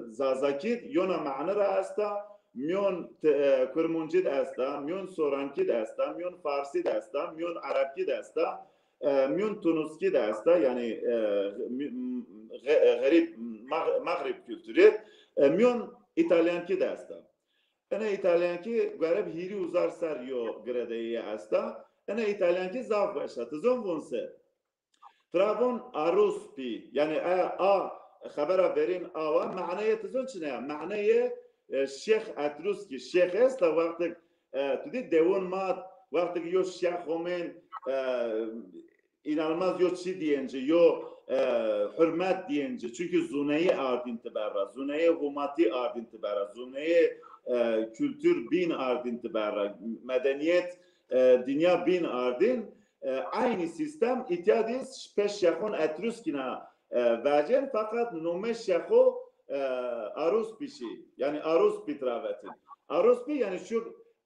Zazakî de yona mane ra esta, mîyon T-, e, Kurmuncî de esta, mîyon Sorankî de esta, mîyon Farsî de esta, mîyon Erebkî de esta, e, mîyon Tunuskî de esta, yanî, e, mî-, m-, xe-, e, xerîb, Mag-, Mexrib kulturî, e, mîyon Îtalyankî de esta. Ene Îtalyankî guerib hîrî huzar ser yo giredeyî esta. Ene Îtalyankî zaf weş a. Ti zon vûn se? Tira vûn aruspi. Yanî a, a xebera verîn a wa, maneyê ti zon çine ya? Maneyê, e, Şêx Etruskî. Şêx esta wextik, e, tu dî dewon ma, wextik yo şêx omên, e, înanılmaz yo çi diyên ci, yo, e, hurmet diyên ci. Çunkî zûneyî ardîn ti berra, zûneyê humatî ardîn ti berra, zûneyê, e, kultur bîn ardîn ti berra, medeniyet, e, dinya bîn ardîn. E, eynî sîstem îtya dî pê şexon Etrûskîna, e, vecên, feqet nomê şexo, e, Arûspî şî. Yanî Arûspî tira vetîn. Arûspî yanî şu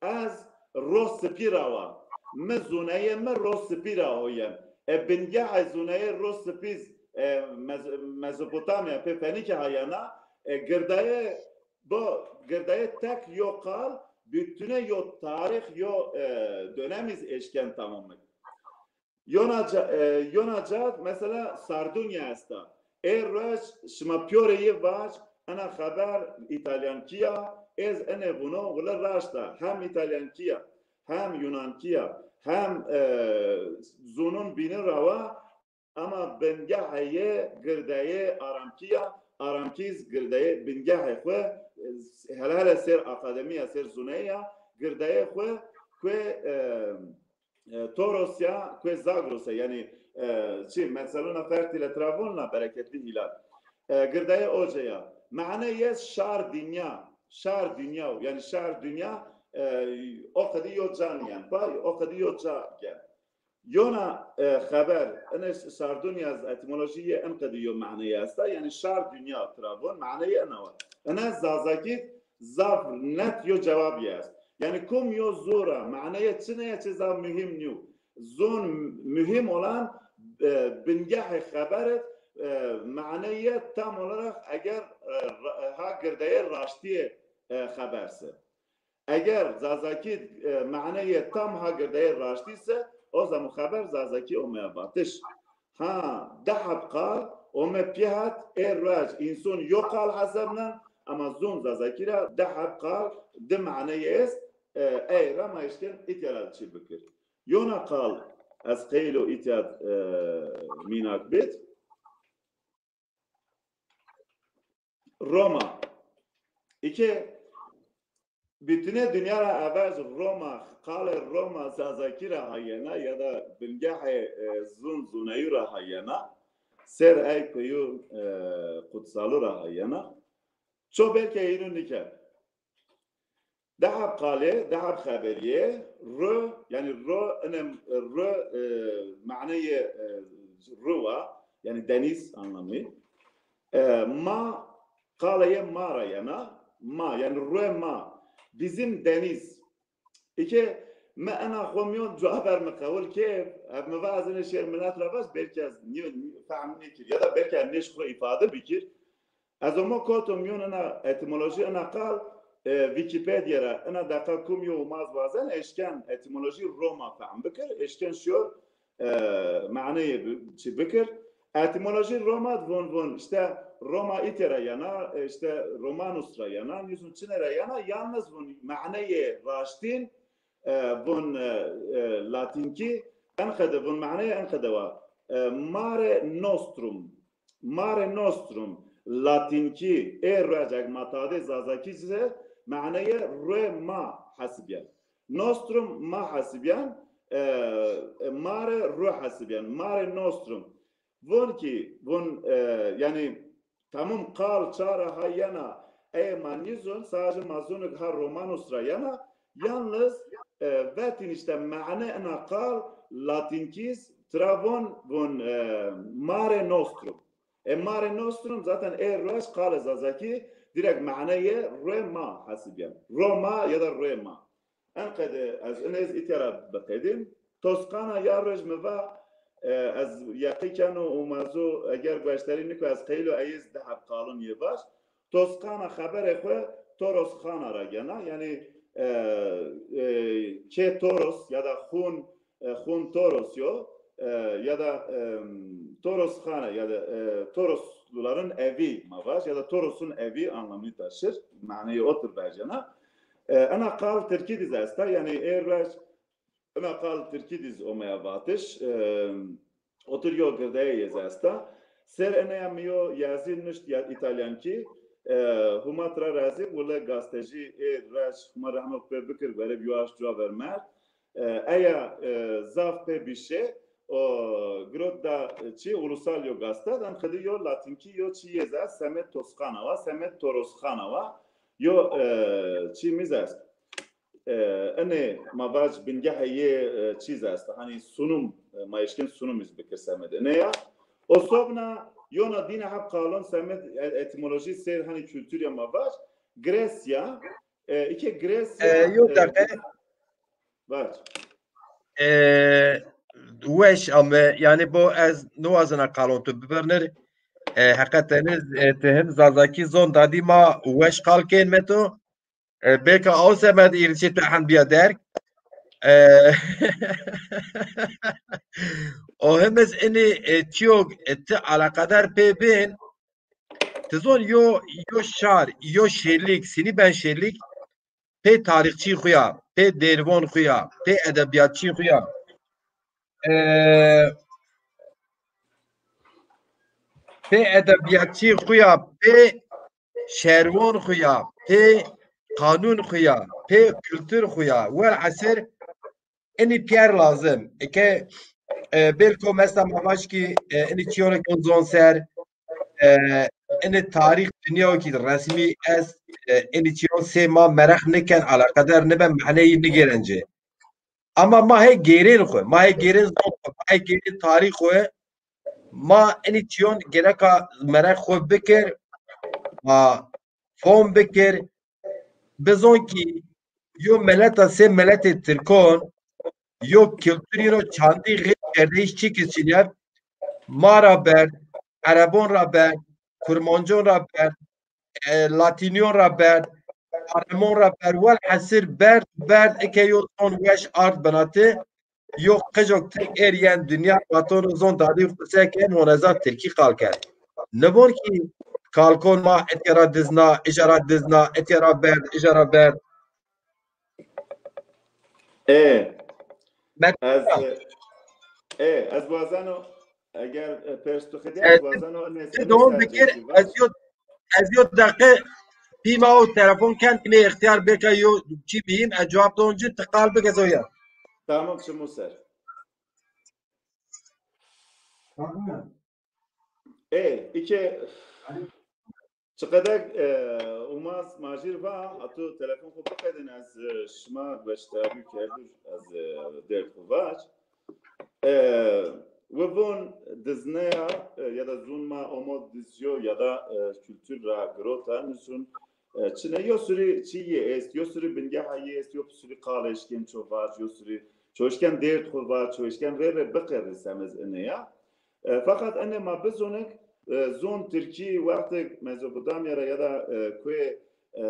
ez Ro Sipî ra wa. Mi zûneyê mi Ro Sipî ra hoyen. E, bingehê zûneyê Ro Sipî z, e, Mez-, Mezopotamya pê Fenîke ha yena, e, girdayê bo, girdayê tek yo qal, bütüne yo tarîx, yo, e, dönem iz eşken tamamik. Yona ca-, e, yona ca, mesela, Sardunya esta. Ê ruej şima pîyorê yê vac, ena xeber Îtalyankî ya, ez ene vuno, wile raşt a. Hem Îtalyankî ya, hem Yunankî ya, hem, e, zûnun bînin ra wa, ama bingehê yê girdeyê Aramkî ya, Aramkî z girdeyê bingehê xwu, e, hele hele ser akademî ya, ser zûneyî ya, girdeyê xwu ku, e, e, Toros ya, ku Zagros a, yanî, e, çi, Metzelona Fertile tira vûn la, bereketli hilal. E, girdeyê oce ya. Mane yê şar dinya, şar dinya, yanî şar dinya, e, o qedî yo ca nîyen pa, o qedî yo ca gen. Yona, e, xeber, ene Sardunya z etimolojî yê en qedî yo mane yê esta, yanî şar dinya tira vûn, mane yê ena wa. Ene Zazakî zaf net yo cewab yê est. Yanî kum yo zûn ra maneyê çine ya çi zaf muhîm nîyo. Zûn muhîm olan, e, bingehê xeber id, e, maneyê tam olarak eger, e, ra-, ha girdeyê raştîyê, e, xeber se. Eger Zazakî, e, maneyê tam ha girdeyê raştî se, o zaman xeber Zazakî omeya vatiş. Ha, di heb qal ome pî het, ê ruej însun yo qal hesebnen, ama zûn Zazakî ra di heb qal di maneyê est, e, ey ra ma eşken îtya ra çî bikir. Yona qal ez qeylo îtya, e, mînak bid. Roma. Îke Bütüne dinya ra evej Roma, qalê Roma Zazakî ra ha yena ya da bingehê, e, zûn zûneyû ra ha yena, ser ey kuyu, e, kutsalu ra ha yena. Ço belke înu nîker. Di heb qalê, di heb xeberîye, ru, yanî ru, inem ru, e, maneyê, e, ru wa, yanî deniz anlamı. E, ma, qalê yê ma ra yena, ma, yanî ruê ma, bizim deniz. Îke mi ena xo mîyon cuaber mi qewil kê, ev mi va ez ene şêr milet ra vaj, belkî ez nîyo, fehm nêkir, ya da belkî ez nêş xo îfade bikir. Ez omo koto mîyon ena etimolojî, ena qal, e, Wikipedya ra, ena deqa kum yo umaz wazen, eşken etimolojî Roma fehm bikir, eşken şiyor, e, maneyê bi-, çi bikir. Etimolojî Roma di vûn vûn, işte Roma îtya ra yena, e, işte Romanus ra yena, nîzûn çine ra yena, yalnız vûn maneyê raştîn, e, vûn, e, e, Latînkî, enqede vûn maneyê enqede wa. e, Mare Nostrum. Mare Nostrum, latînkî, ê ruej eg ma tadê zazakî se, maneyê ruê ma hesibîyen. Nostrum ma hesibîyen, e, e, mare ru hesibîyen. Mare Nostrum. Vun kî, vun, e, yanî, tamam qal ça ra ha yena, ey ma nîzun, sadece ma zunuk ha Romanus ra yena, yalnız, e, vetîn işte mane ina qal latînkîz, tira von, von, e, Mare Nostrum. E, Mare Nostrum zaten ê ruej qalê zazakî direkt maneyê ruê ma hesibîyen. Roma ya da ruê ma. Enqede ez inê zî îtya ra biqedîn. Tosqana ya ruej mi va, e, ez yeqî keno û ma zu eger gueşterî niko ez qeylo eyê zî di heb qalon yê vaj. Tosqana xeberê xwu Toros Xana ra gena. Yanî, e, e, kê Toros ya da Xun, e, Xun Toros yo, e, ya da, e, Toros Xana ya da, e, Torosluların evi ma vaj ya da Toros'un evi anlamını taşır. Manayı otur vercena. E, ena qal Tirkî diz esta, yanî ê ruej ena qal Tirkî diz omeya vatiş. E, otur yo girdeyê yê zî esta. Ser eneya mi yo yazî nuşt ya İtalyankî, e, Huma tira razî, wile gazetecî ê ruej Huma rehmet pê bikir, werê bi yo aşt cuwa ver merd. E, eya, e, zaf pê bîşê, o girot da, e, çi ulusal yo gazete, dan xidi yo latînkî yo çi yê zî esta, semed Tosqana wa, semed Toros Xana wa, yo, e, çi mi zî esta. E, enê ma vaj bingehê yê, e, çî zî esta. Hanî sunum, e, ma eşkên sunum iz bikir semed. Enê ya. Osobna yona dîne heb qalon semed, e, etimolojî sêr hanî kültür ya ma vaj. Gresya, e, îke Gresya, e, yo deqe. Vaj. E, weş ame. Yanî bo ez niwazena qalon tu bibirnir. E, heqeten, e, ti him zazakî zon dadî ma weş qal kên meto. E, belka aw semed îrişê tu hend bîya derg. E, o himiz inî, e, çîyok, e, ti alaqadar pê bin, ti zon yo, yo şar, yo şêrlîk, sinî ben şêrlîk, pê tarîxçî xwu ya, pê dêrvon xwu ya, pê edebîyatçî xwu ya, e, pê edebîyatçî xwu ya, pê şerwon xwu ya, pê qanûn xwu ya, pê kultur xwu ya. Welhesir, inî pîyer lazim. Eke, e, belko mesela ma vaj kî, e, inî çîyonê kon zon ser, e, inî tarîx dinya kî resmî est, e, inî çîyon sê ma mereq niken, alaqedar niben, maneyî nigêren ci. Ama ma hê gêrên xwu, ma hê gêrên zon xwu, ma hê gêrên tarîx xwu, ma inî çîyon gereka mereq xwu bikir, ma fom bikir, bizon kî yo mileta sê miletê tirkon, yo kulturî ro çandî xeylê kerdeyîş çî kî çinî ya, ma ra berd, erebon ra berd, kurmancon ra berd, e, latînyon ra berd, aremon ra berd, welhesir berd, berd, eke yo zon weş ard binati, yo qijok tirk êr yen dinya, vaton zon dadî xwu se ken, hona zan tirkî qal ken. Nivon kî kalkon ma etya ra dizna, ija ra dizna, etya ra berd, ija ra berd. Ê, Met- ez, e, ê, ez wazeno, eger, e, pers tu xidî, ez, e, wazeno, ne, ti dewam bikir, ez yo, ez yo deqe pîma o telefon ken, ti mi îxtîyar bêka yo çî muhîm, ez cewab don ci, ti qal bike zoya. Tamam, çimo ser. Ê, îke çiqedek, e, Umaz Macîr va, ha tu telefon xwu biqedin, ez, e, şima gueştarî kerdur, ez, e, derd xwu vac. E, wi von dizneya, e, ya da zûn ma omo dizyo ya da, e, kultur ra girota, nizûn, e, çine, yo sürü çi yê est, yo sürü bingeha yê est, yo sürü qal eşkên ço vac, yo sürü ço eşkên derd xwu vac, ço eşkên rê rê biqerî semez ine ya. E, feqet ene ma bizonik, e, zon tirkî wextik Mezopotamya ra ya da, e, kuê, e,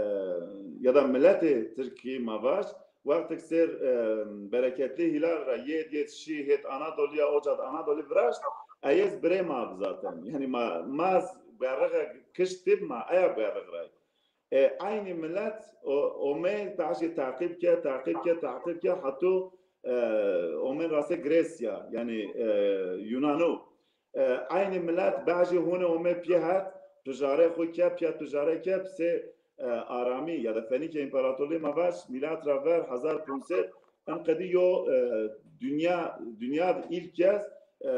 ya da miletê tirkî ma vaj, wextik ser, e, bereketli hîlal ra yêd yêd şî hêt Anadolî ya, oca di Anadolî viraşt, eyêz birê ma bi zaten. Yanî ma, ma z guerrixe kişt tib ma, eya guerrix ray. E, eynî milet o, omey taşkê teqîb ke, teqîb ke, teqîb ke, heto, e, omên rastê Gresya, yanî, e, Yunanu. E, eynî milet, bazî hûnê ome pîya het, tujare xwu ke, pîya tujare ke, sê, e, Aramî ya da Fenîke împaratorlîğî ma vaj, mîlat ra ver hezar ponc sed, en qedî yo, e, dinya, dinya di ilk kez, e,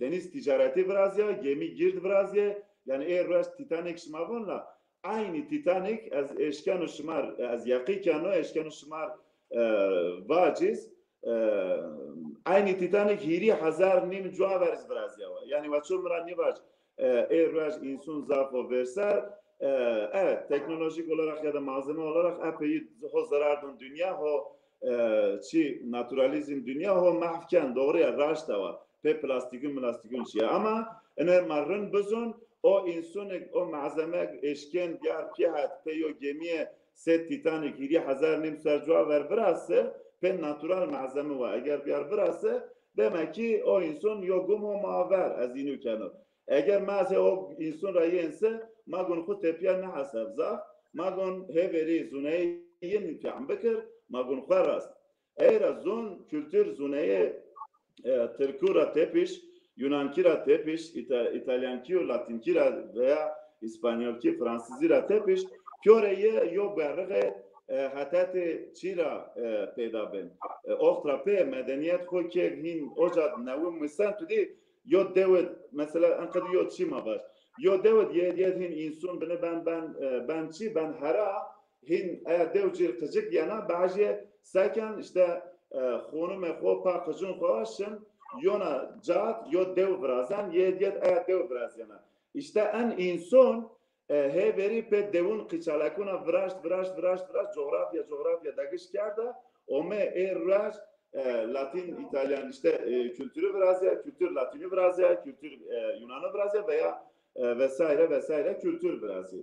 deniz ticaretî virazîya, gemî gird virazîye. Yanî ê ruej Titanic şima von la, eynî Titanic, ez eşkeno şimar, ez yeqî keno, eşkeno şimar, e, vaciz, e, eynî Titanic hîrî hezar nîm cuwa ver iz virazîya wa. Yanî wa ço mi ra nîvac, e, ê ruej însun zaf o vêrser, e, evet, teknolojîk olarak ya da malzeme olarak epey ho zerar dun dinya, ho, e, çi naturalîzm dinya ho mehv ken, doğru ya, raşt a wa. Pê plastîkun milastîkun çi ya. Ama ine ma rind bizun, o însunik, o malzemek eşken biyar pîya het, pê yo gemîye sê Titanic hîrî hezar nîm ser cuwa ver virase, pê natural malzeme wa eger biyar virase, demek ki o însun yo gum ho ma ver, ez înu keno. Eger ma ez hê o însun ra yên se, ma gun xwu tepîya neheseb zaf, ma gun hêverî zuneyê yin fehm bikir, ma gun xwu rast. Ey ra zun, kultur zuneyê, e, tirkû ra tepîş, yunankî ra tepîş, îta-, îtalyankî û latînkî ra veya îspanyolkî, fransizî ra tepîş, pîyorê yê yo berrixê, e, hetetê çî ra, e, peyda bên. E, oxt ra pê medenîyet xwu kê hîn oca newin misan tu dî, yo dewid, mesela, en qedî yo çî ma vaj. Yo dewid yê, yê hîn însun bini ben, ben, e, ben çî, ben hera, hîn eya dew cîr qicik yena, bajê seken, işte, e, xonimê xwu pa qicun xwu şin, yona cat, yo dew virazen, yê diyet eya dew virazena. İşte en însun, e, hêverî pê dewun qîçalekuna viraşt, viraşt, viraşt, viraşt, coğrafya, coğrafya degiş kerda, ome ê ruej, e, Latin, İtalyan, işte, e, kültürü virazya, kültür Latini virazya, kültür, e, Yunanı virazya veya, e, vesaire, vesaire kültür virazya.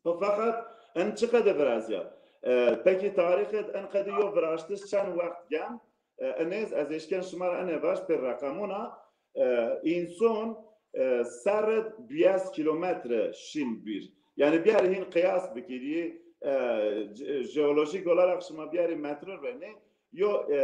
Feqet en çi qede virazya? E, peki tarîxê en qede yo viraştiş çend wext gen? E, enêz ez eşken şima ra ene vaj pê reqemuna, e, înson, e, serred duyes kilometre şin bir. Yani biyarî hin qiyas bikirî, e, je-, jeolojik olarak şima biyarî metre renê, yo, e,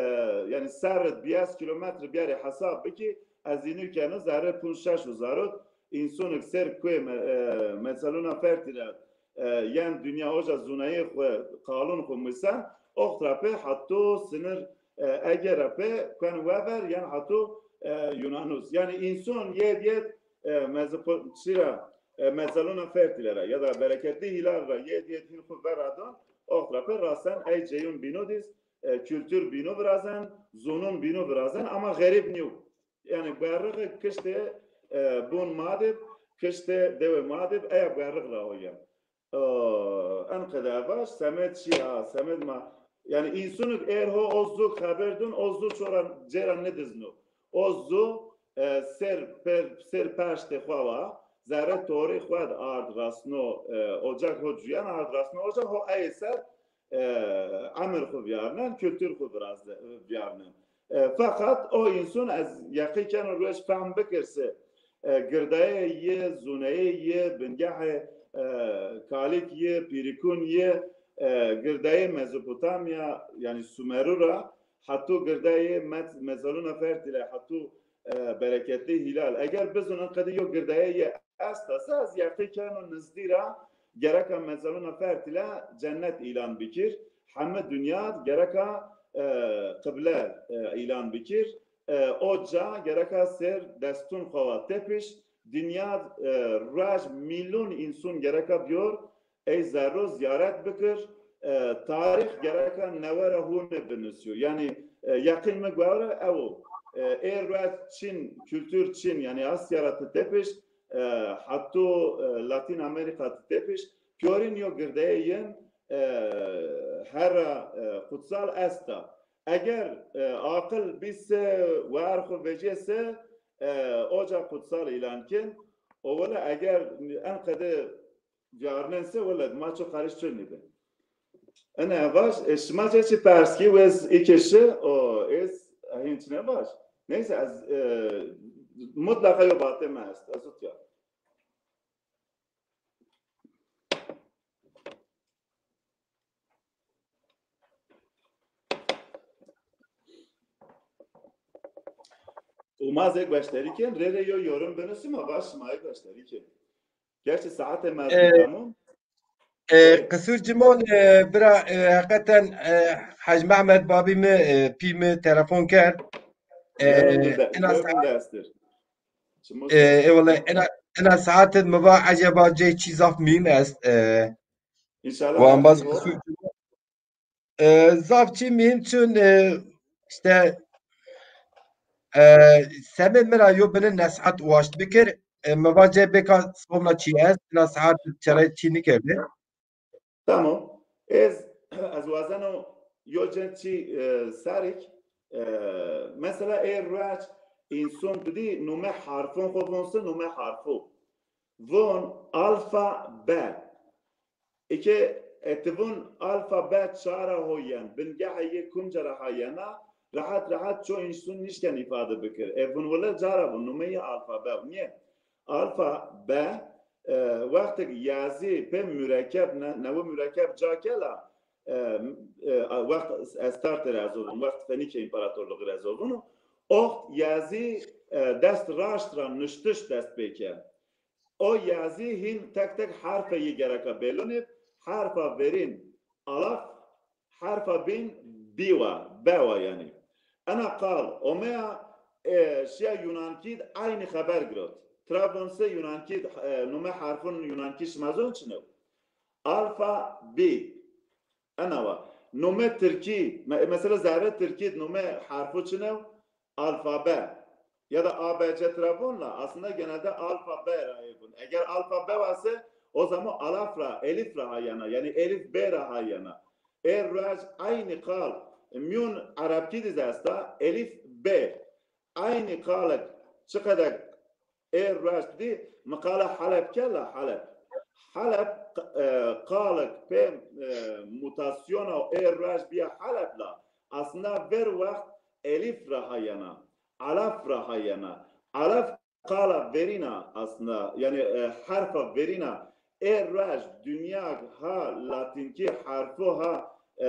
yani serred duyes kilometre biyarî hesab bikî, ez înu keno zerre punc şeş hezar û, însonik ser kuê me-, e, mezelûna fertî ra, e, yen dinya oca zûnayê xwu, qalûn xwu misen, oxt ra pê hato sinir, e, Ege ra pê kuen wever, yen hato, e, Yunanus. Yani înson yê diyet, e, Mezopo-, çira, e, mezelûna fertîle ra ya da bereketli hîlal ra yê diyet hîn xwu veradon, oxt ra pê rasen ey ceyûn bîno dîz, e, kultur bîno virazen, zûnûn bîno virazen ama xerîb nîyo. Yani berrixê kiştê, e, bun ma dib, kiştê dewê ma dib, eya berrix ra o ya. E, en qede vaj, semed şî ha, semed ma. Yani însunik êr ho o zu xeber dun, o zu çora cêra nidizno. O zu, e, ser, per, ser peştê xwa wa, zerre torî xwed ard rasno, e, ocak ho cuyan ard rasno, ocak ho ey ser, e, emir xwu viyarnen, kultur xwu virazde-, viyarnen. E, feqet o înson ez yeqî keno ruej fehm bikir se, e, girdayê yi, zûneyê yi, bingehê, e, kalîk yi, pîrikûn yi, e, girdayê Mezopotamya, yani Sumeru ra, hato girdayê met-, mezelûna fertîle, hato, e, bereketli hîlal. Eger bizûn en qede yo girdayê yi esta se, ez yeqî keno nizdî ra gereka mezelûna fertîle cennet îlan bikir. Heme dinya gereka, e, qible, e, îlan bikir. E, o ca gereka ser destûn xwe wa tepiş. Dinya, e, ruej mîlûn însun gereka biyor, ey zerro ziyaret bikir. E, tarîx gereka newe ra hûne binusîyo. Yani, e, yeqîn mi guewre ew o. E, ê ruej Çin, kultur Çin, yani Asya ra ti tepiş, e, hato, e, Latin Amerika ti tepiş, piyorîn yo girdeyê yin, e, herra, e, kutsal esta. Eger, e, aqil bî se, wer xwu vecê se, e, oca kutsal îlan kin. O wele eger en qede viyarnen se, wele ma ço qariş ço nîbe. Ene vaj, e, şima ce çi pers ki, wez iki şi, o, ez, e, hin çine vaj. Neyse, ez, e, mutlaka yo bate me est, ez utya. Û ma zê gueşterî kên, rê rê yo yorum binusî, ma va şima yê gueşterî kên. Gerçi saetê ma zî tamam. E, qisûr cimon, e, bira, e, heqeten, e, Hec Mehmet babî mi, e, pî mi telefon kerd. E, ina saet, e, e, wele, ina, ina saet mi va eceba cey çî zaf muhîm est. E, wan baz qisûr cimon. E, zaf çî muhîm çun, e, işte, e, semê mi ra yo bini nesihet waşt bikir. E, mi va cey bêka somna çî est, ina saet çere çî nikerdê. Tamam. Ez, ez wazeno yo cen çî, e, sarik. E, mesela ê ruec înson tu dî nume harfon xo von se nume harfo. Von alfa be. Eke e ti vun alfa be ça ra ho yen, bingehê yê kumca ra ha yena, rehet rehet ço însun nişken îfade bikir. E vun wile ca ra vun, numeyî alfa be. Nîye? Alfa be, e, wextik yazî pê murekeb, ne, newi murekeb ca kela, e, e, wext Estartê ra ez o vun, wext Fenîke împaratorluğî ra ez o vun, oxt yazî, e, dest raşt ra nuştiş dest pê ke. O yazî hîn tek tek harfê yî gereka bêlunê. Harfa verîn alaf, harfa bîn bî wa, be wa yanî. Ena qal omeya, e, şiya Yunankî d aynî xeber girot. Trabzon se Yunankî d, e, nume harfun Yunankî şima zon çin o? Alfa, bî. Ena wa. Nume Tirkî, me-, mesela zerre Tirkî d nume harfu çin o? Alfabe. Ya da A B C tira von la, aslında genelde alfa be ra ê vun. Eger alfa be wase, o zaman alaf ra, elif ra ha yena. Yanî elif be ra ha yena. Ê ruec aynî qal, mîyon Erebkî diz esta, elif be. Aynî qalek, çiqedek ê ruec dî, mi qala Heleb kela, Heleb. Heleb, e, qalek pê, e, mutasyona ê ruec bîya Heleb la, aslında ver wext elif ra ha yena, alaf ra ha yena. Alaf qala verîna aslında, yanî, e, harfa verîna ê ruec dinya ha latînkî harfo ha, e,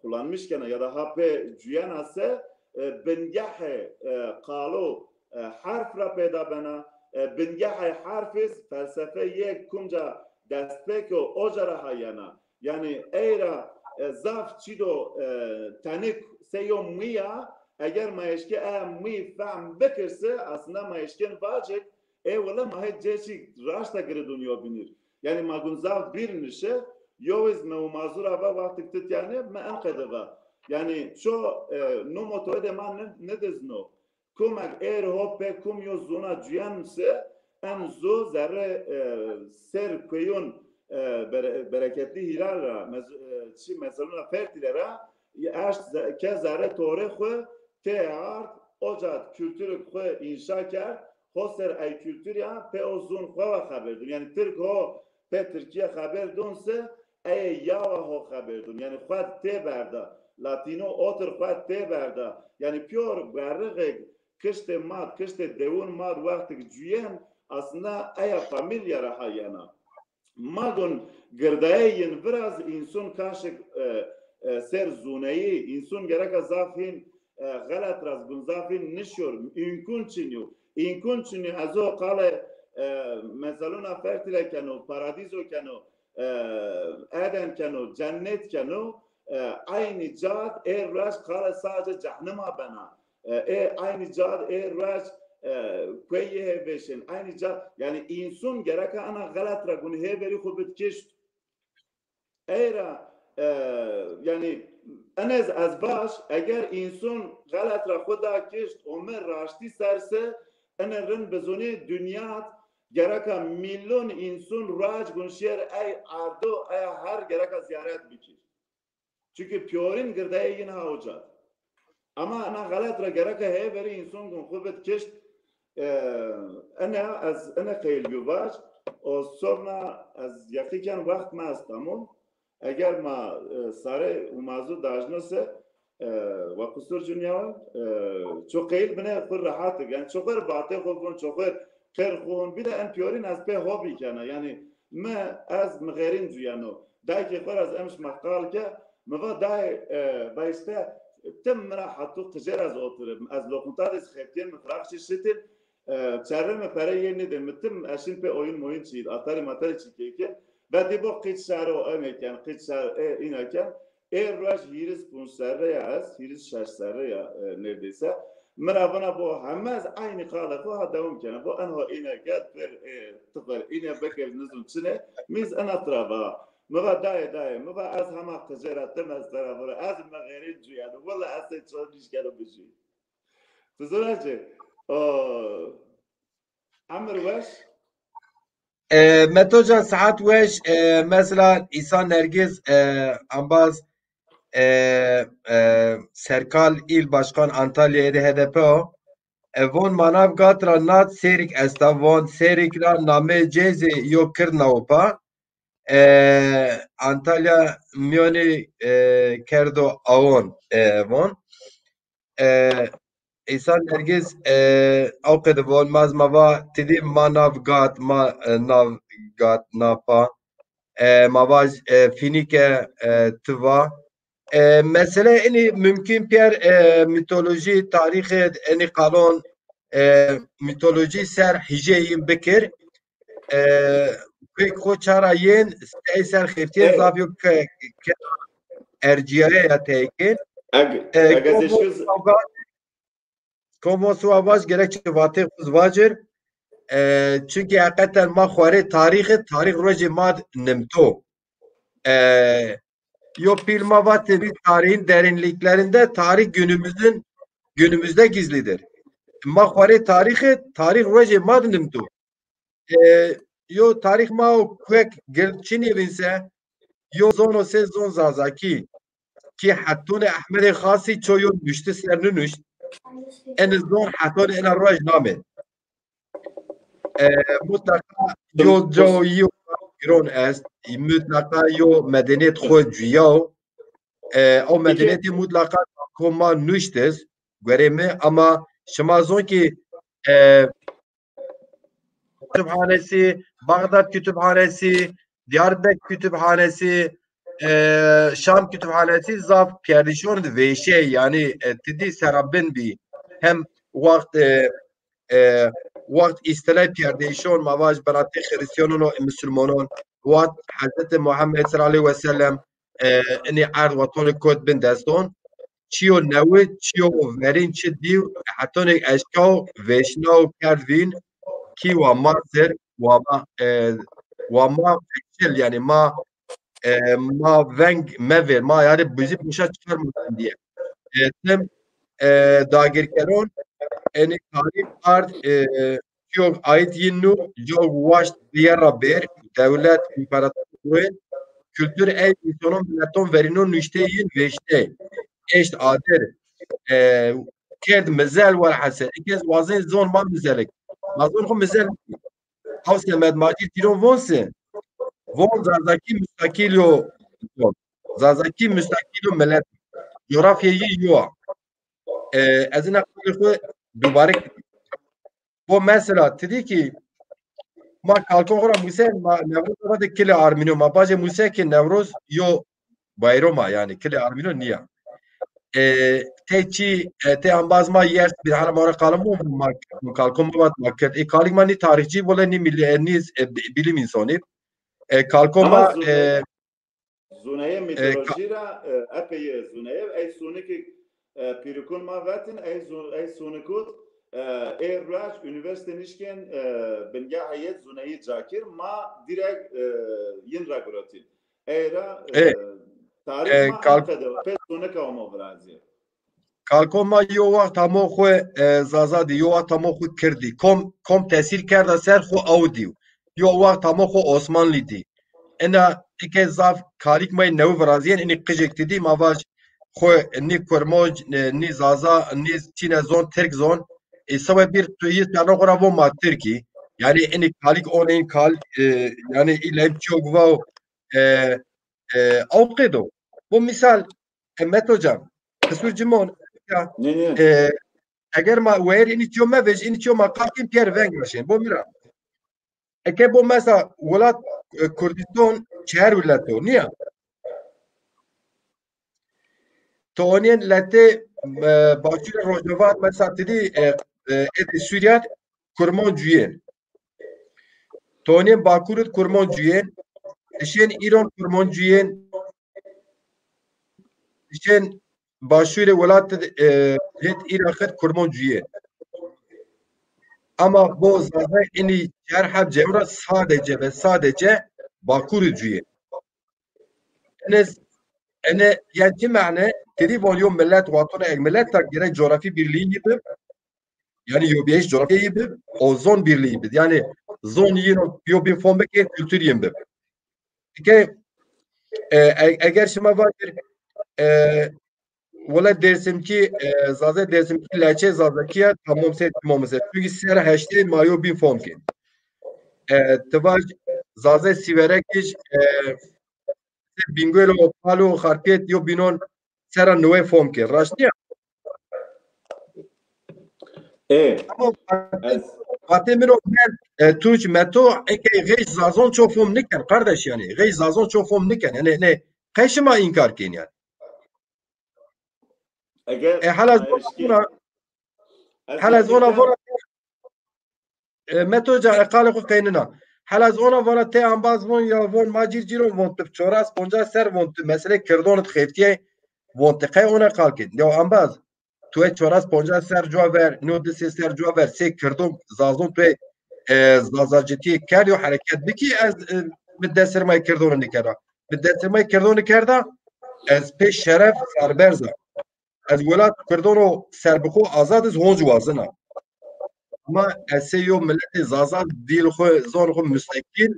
kullanmış kena ya da ha pê cuyena se, e, bingehê, e, qalo, e, harf ra peyda bena, e, bingehê harf iz felsefe yê kumca dest pê ke oca ra ha yena. Yanî ey ra, e, zaf çî do, e, tenik se yo muya, eger ma eşkê eya muy fehm bikir se, aslında ma eşkên vacik, ê wele ma hê cê çî raşta giridun yo binîr. Yanî ma gun zaf bîr nişe, yo iz mi û Mazur a va wextik ti tîya nê, mi en qede va. Yanî ço, e, no motoyê de ma ni-, nidizno. Kumek êr ho pê kum yo zona cuyen se, en zo zerre, e, ser kueyon, e, bere-, bereketli hîlal ra, mez-, e, çi mezeluna fertîle ra, eşt ze-, ke zerre torê xwu tê ard, oca d kulturê xwu înşa kerd, ho ser ey kultur ya pê o zon xwu wa xeberdun. Yanî Tirk ho pê Tirkîye xeberdun se, ey yawa ho xeberdun. Yanî xwu tê berda. Latîno otir xwu tê berda. Yanî pîyor guerrixêk kiştê ma d, kiştê dewun ma d wextik cuyen, aslında eya famîlya ra ha yena. Ma gon girdayê yin viraz înson kaşik, e, e, ser zûneyî, înson gereka zaf hîn, e, xelet raz gun zaf hîn nişyor, îmkun çinî yo. Îmkun çinî yo, ez o qale, e, mezeluna fertîle keno, paradîzo keno, e, Eden keno, cennet keno, e, eynî cad ê ruej qale sadece cehnima bena. E, ê eynî cad ê ruej, e, kueyê hê vêşên. Eynî cad, yanî însun gereka ena xelet ra gunî hê verî xwu bid kişt. Ey ra, e, yanî, enez ez vaj, eger însun xelet ra xwu da kişt, ome raştî ser se, ene rind bizonê dinya d gereka mîlyon însun ruej gun şêr ey ardo, eya her gereka zîyaret bikir. Çunkî pîyorîn girdayê yin ha uca d. Ama ena xelet ra gereka hê verî înson gun xwu bid kişt, e, ene ez, ene qeyl yu vaj, o sovna ez yeqî ken wext ma est tamam. Eger ma, e, sare û mazû dajno se, e, wa qusur cun ya, e, ço qeyl bine xwu rehat ik. Yanî ço xwu vatê xwu vun, ço xwu qir xwu vun. Bir de en pîyorîn ez pê hobî kena. Yanî mi, ez mi xêrîn cuyeno. Daykê xwu ra ez emş ma qal ke, mi va dayê, e, ba îşte, Tim mi ra heto qijêr ez otirim. Ez loqinta de zî xebitîyen, mi firaq şî şitin. E, çerre mi pere yê nêdên. Mi tim eşin pê oyun moyun çî, atari matari çî kêkin. Ve dî bo qîç şaro, enê ken, qîç şar, e, îna ken. Ê ruej hîris ponc serre ya ez, hîris şeş serre ya, e, nêrdeyse. Mi ra vana bo heme ez eynî qalê xo ha dewam kena. Bo en ho îne ke pir, e, tifir, îne bikir nizûn çine, mîz ina tira va. Mi va dayê, dayê, mi va ez hema qijêr a tim ez tera vura, ez mi xêrê cuyeno. Willa ez sey ço nîşkeno bijî. Tu zona ci. O, emir weş. E, Meto can, saet weş. E, mesela Îsa Nergiz, e, ambaz, e, e, Serkal İl Başkan Antalya'yê de H D P o. E, von Manavgat ra nat Sêrik esta, von Sêrik ra namê cêzê yo kird nawopa. E, Antalya miyonî, e, kerdo awon, e, von. E, Îsa Nergiz, e, aw qede von, maz ma va, ti dî ma nav gat, ma, e, nav gat, napa, e, ma va, e, fînîke, e, ti va. E, mesele inî mumkin pîyer, e, mîtolojî, tarîxê inî qalon, e, mîtolojî ser hîjê yin bikir. E, pêk xo çara yên, sey ser xeftîye zaf yo ke, ke ercîyaye ya teykin. Eg, e, eg ez eşkız Komo suwa vaj gerek çi vatê xuz vacir. E, çunkî heqeten ma xwarê tarîx id, tarîx rojê ma d nimto. E, yo pîl ma vatê, bir tarihin derinliklerinde tarih günümüzün, günümüzde gizlidir. Ma xwarê tarîx id, tarîx rojê ma d nimto. E, yo tarîx ma o kuek gird çi nêvînse, yo zono sey zon Zazakî, ki hetonê Ehmedê Xasî ço yo nuşti ser nunuşt, eni zon hetonê ena roj namê. E, mutlaqa yo cao yo giron est, mutlaqa yo medeniyet xo cuyao. E, o medeniyetî mutlaqa ko ma nuşt iz, guerê mi, ama şima zon ki, e, Kütüphanesi, Bağdat Kütüphanesi, Diyarbekir Kütüphanesi, e, Şam Kütüphanesi zaf piyerdişon di vêşey, yani, e, ti dî serabin bî. Hem waxt, e, e, waxt îstilay piyerdişon, ma vaj, beratê Hristiyanon û Musulmanon, waxt Hezretî Muhammed sallallahu aleyhi ve sellem, e, inî erd wetonê kot bin deston. Çiyo newi, çiyo verîn, çi dîw, hetonê eşkaw, vêşnaw kerd vîn, kî wa ma zir, wa ma, e, wa ma eksil, yani ma, e, ma veng mevêr, ma yani bizi boşa çıkarmasın diye. E, tim, e, dagirkeron, enî tarîx ard, e, Çiyog ait yin nû, cog waşt bîyera bêr, dewlet, împaratorlûyên, kultur ey însonon, mileton verîno nuştê yin vêştey. Eşt adir, e, kerd mizel welhasil. Eke ez wazên zon ma mizelik. Ma zon xo mizel. Aw semed ma cî tîron von se. Von Zazakî mustakîl yo zon. Zazakî mustakîl yo milet. Coğrafya yi yo a. E, ez ina qalê xo dubare Bo mesela, ti dî ki ma kalkon xo ra muse, ma Newroz ava de kilê armîno, ma bacê muse ki Newroz yo bayrom a, yani kilê armîno nîya. E, tey çî, e, tey ambaz ma yers bir hala ma ra kalon ma, ma kalkon ma vat ma kerd. E, kalik ma nî tarîxcî bole, nî milli, e, nî, e, bi-, bilim însonî. E, kalkon ma, e, Zûneyê mîtolojî ra, e, epey zûneyê. Ey sonikê, e, pîrikûn ma vetin, ey zû-, ey sonikût, e, ê ruej unîversîte nişkên, e, bingehê yê zûneyî ca kir, ma direk, e, yin ra girotîn. Ey ra, e, tarîx ma qede, pê sonika ma virazî. Kalko ma yo waxt hamo xwu, e, Zaza dî, yo waxt hamo xwu Kird dî. Kom, kom tesîr kerda ser xwu aw dî. Yo waxt hamo xwu Osmanlî dî. Ina ike zaf kalîk ma yê newi virazîyen, inî qijêk ti dî, ma vaj xwu nî Kurmonc, e, nî Zaza, nî çîne zon, Tirk zon. E, sewê bir tu yî serno xwu ra vo ma Tirk î. Yanî inî kalîk onên kal, e, yanî îlem çîyo guvaw, e, e, aw qêdo. Bu misal, e, Met Hocam, qisûr cimon, ya, e, eger ma weyr inî çîyo mevej, inî çîyo ma qal kên pîyer veng raşên. Bo mi ra. Eke bo mesela welat, e, Kurdistan çeher welato, nîya? Tonên letê, e, başûrê rojava, mesela ti dî, e, e, êdî Sûrîya kurmancûyên. Tonên bakur id kurmancûyên. Dişên Îran kurmancûyên. Dişên başûrê welat id, e, hêt Îraq id kurmancûyên. Ama bo Zaza inî çer heb cewra sadece ve sadece bakur id cûyên. Ene, ene, yani çi mane? Tedî von yo millet, watona ek millet ta gerek coğrafi birliği gibi, yani yo bir coğrafi gibi, o zon birliği gibi. Yani zon yino yo bir fon bike, kültür yin bi. Peki, e, e, eger şima vakir, e, wele Dersimkî, e, Zaza Dersimkî leçe Zazakî ya, tamam se, tamam se. Çünkü ser heştê ma yo bin fon kên. E, ti vaj Zaza Sîverekij, e, Bingöl û Palo û Xarpêt yo bînon sera newey fom ke. Raştî ya. Ê, ama ez vatê min o men, e, Tunç Meto, eke xeş Zazon ço fom niken, kardeş, yani. Xeş Zazon ço fom niken. Yani ne, qey şima înkar kên yani. Eger E, hala ma zona eşkî vona, ez hala zona vona e, Meto ca, e, qalê xo qeynina. Hala ez ona vana tê ambaz von ya von ma cîr cîron von tu çoras poncas ser von tu mesele kirdon it xeftiyay von tu qey ona qal kên. Ya ambaz, tu e çoras poncas ser cua ver, no di sê ser cua ver, sê kirdon Zazon tu e, e, Zazacitiyê kerd yo hereket bikî ez, e, mi desirmay kirdon nikera. Mi desirmay kirdon kerda, ez pê şeref serberza. Ez welat Kurdono serbixwe azad iz honc wazena. Ama ez sey yo miletê Zaza dîl xwe, zon xwe mustekîl,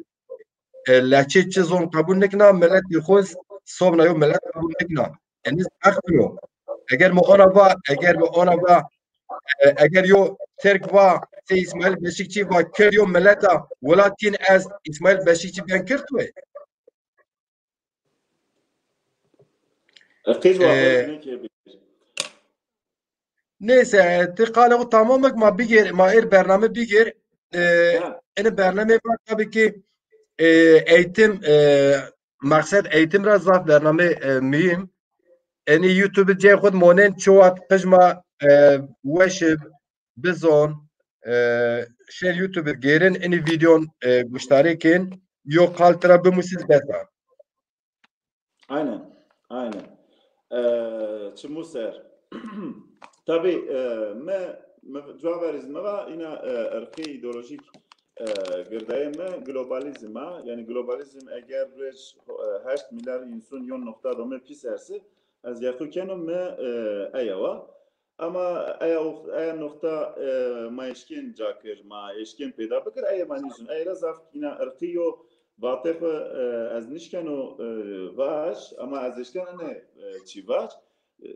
e, lehçê çi zon qebul nikna, miletê xwe sobna yo milet qebul nikna. Eniz heq biro. Eger mi ona va, eger mi ona va, e, eger yo Tirk va, sey Îsmaîl Beşikçî va kir yo mileta welat kîn ez Îsmaîl Beşikçî ben kir tu ê. Qîz wa Ee, neyse, ti qalê xo tamam bik, ma bigêr, ma êr bername bigêr. Ee, Ha. Ene bername va tabii ki, e, eğitim, e, maqsed eğitim ra zaf bername, e, mühim. Enî YouTube cê xud monen çoğat qijma, e, weşib, bizon, e, şer YouTube gêrin, inî videon, e, guştarê kên, yo qal tira bimusiz besa. Aynen, aynen. E, çi muser. Tabii, e, me, me, cuaverîz me va, ina, e, irqî, îdeolojîk, e, girdayê me globalizm a. Yani globalizm eger ruej, e, heşt milyar însun yon noqta do me pîs ersi, ez yeqî keno me, e, eya wa. Ama eya, eya noqta, e, ma eşkên ca kir, ma eşkên pêda bikir, eya ma nîzun. Eya ra zaf îna irqî yo vatê xwu, e, ez nişkeno, e, vaj, ama ez eşkeno ne, e, çî vaj. E,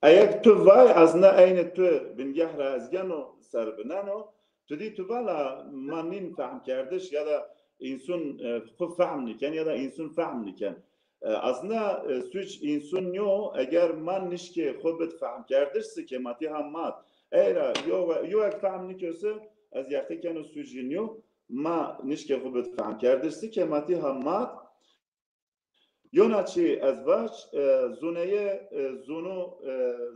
eya tu vay, ez ne eynê tu bingeh ra ez geno, ser bineno. Tu dî tu vala ma nîn fehm kerdiş ya da însun, e, xwu fehm niken ya da însun fehm niken. E, aslında, e, suç însun yo, eger ma nişkê xwu bid fehm kerdiş si ke ma tî ha mat. Eyra yo, yo ek fehm nikyo si, ez yeqî keno suç yin yo, ma nişkê xwu bid fehm kerdiş si ke ma tî ha mat. Yona çî ez vac, e, zuneye, e, zunu, e,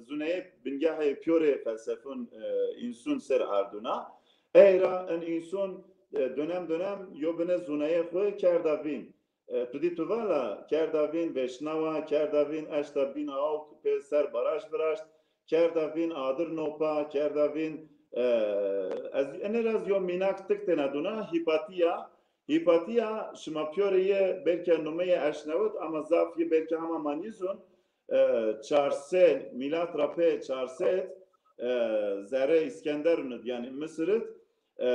zuneye bingehê piyorê felsefun, e, însun ser arduna. Eyra in însun, e, dönem dönem yo bine zuneye xwu kerda vîn. E, tu dî tu vala, kerda vîn veşnawa, kerda vîn eşta bîna awk pê ser baraj viraşt, kerda vîn adir nopa, kerda vîn, e, ez, ene ra ez yo mînak tik têna duna, hîpatîya, hîpatîya şima piyorê yê belke numeyê eşnewit, ama zaf yê belke hema ma nîzun, e, çar sey, mîlat ra pê çar sey, e, zerrê Îskenderun id, yanî Misir id, e,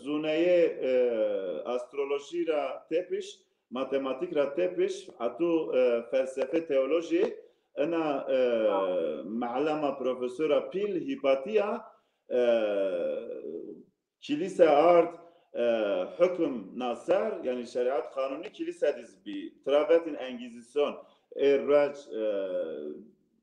zuneyê, e, astrolojî ra tepiş, matematîk ra tepiş, hatû, e, felsefe, teolojî, ina, e, mehlema profesora pîl Hîpatîya, e, kilîse ard, e, hukm na ser, yanî şerîat qanûnî kilîse diz bî. Tira vetin Engîzîsyon, ê ruec, e,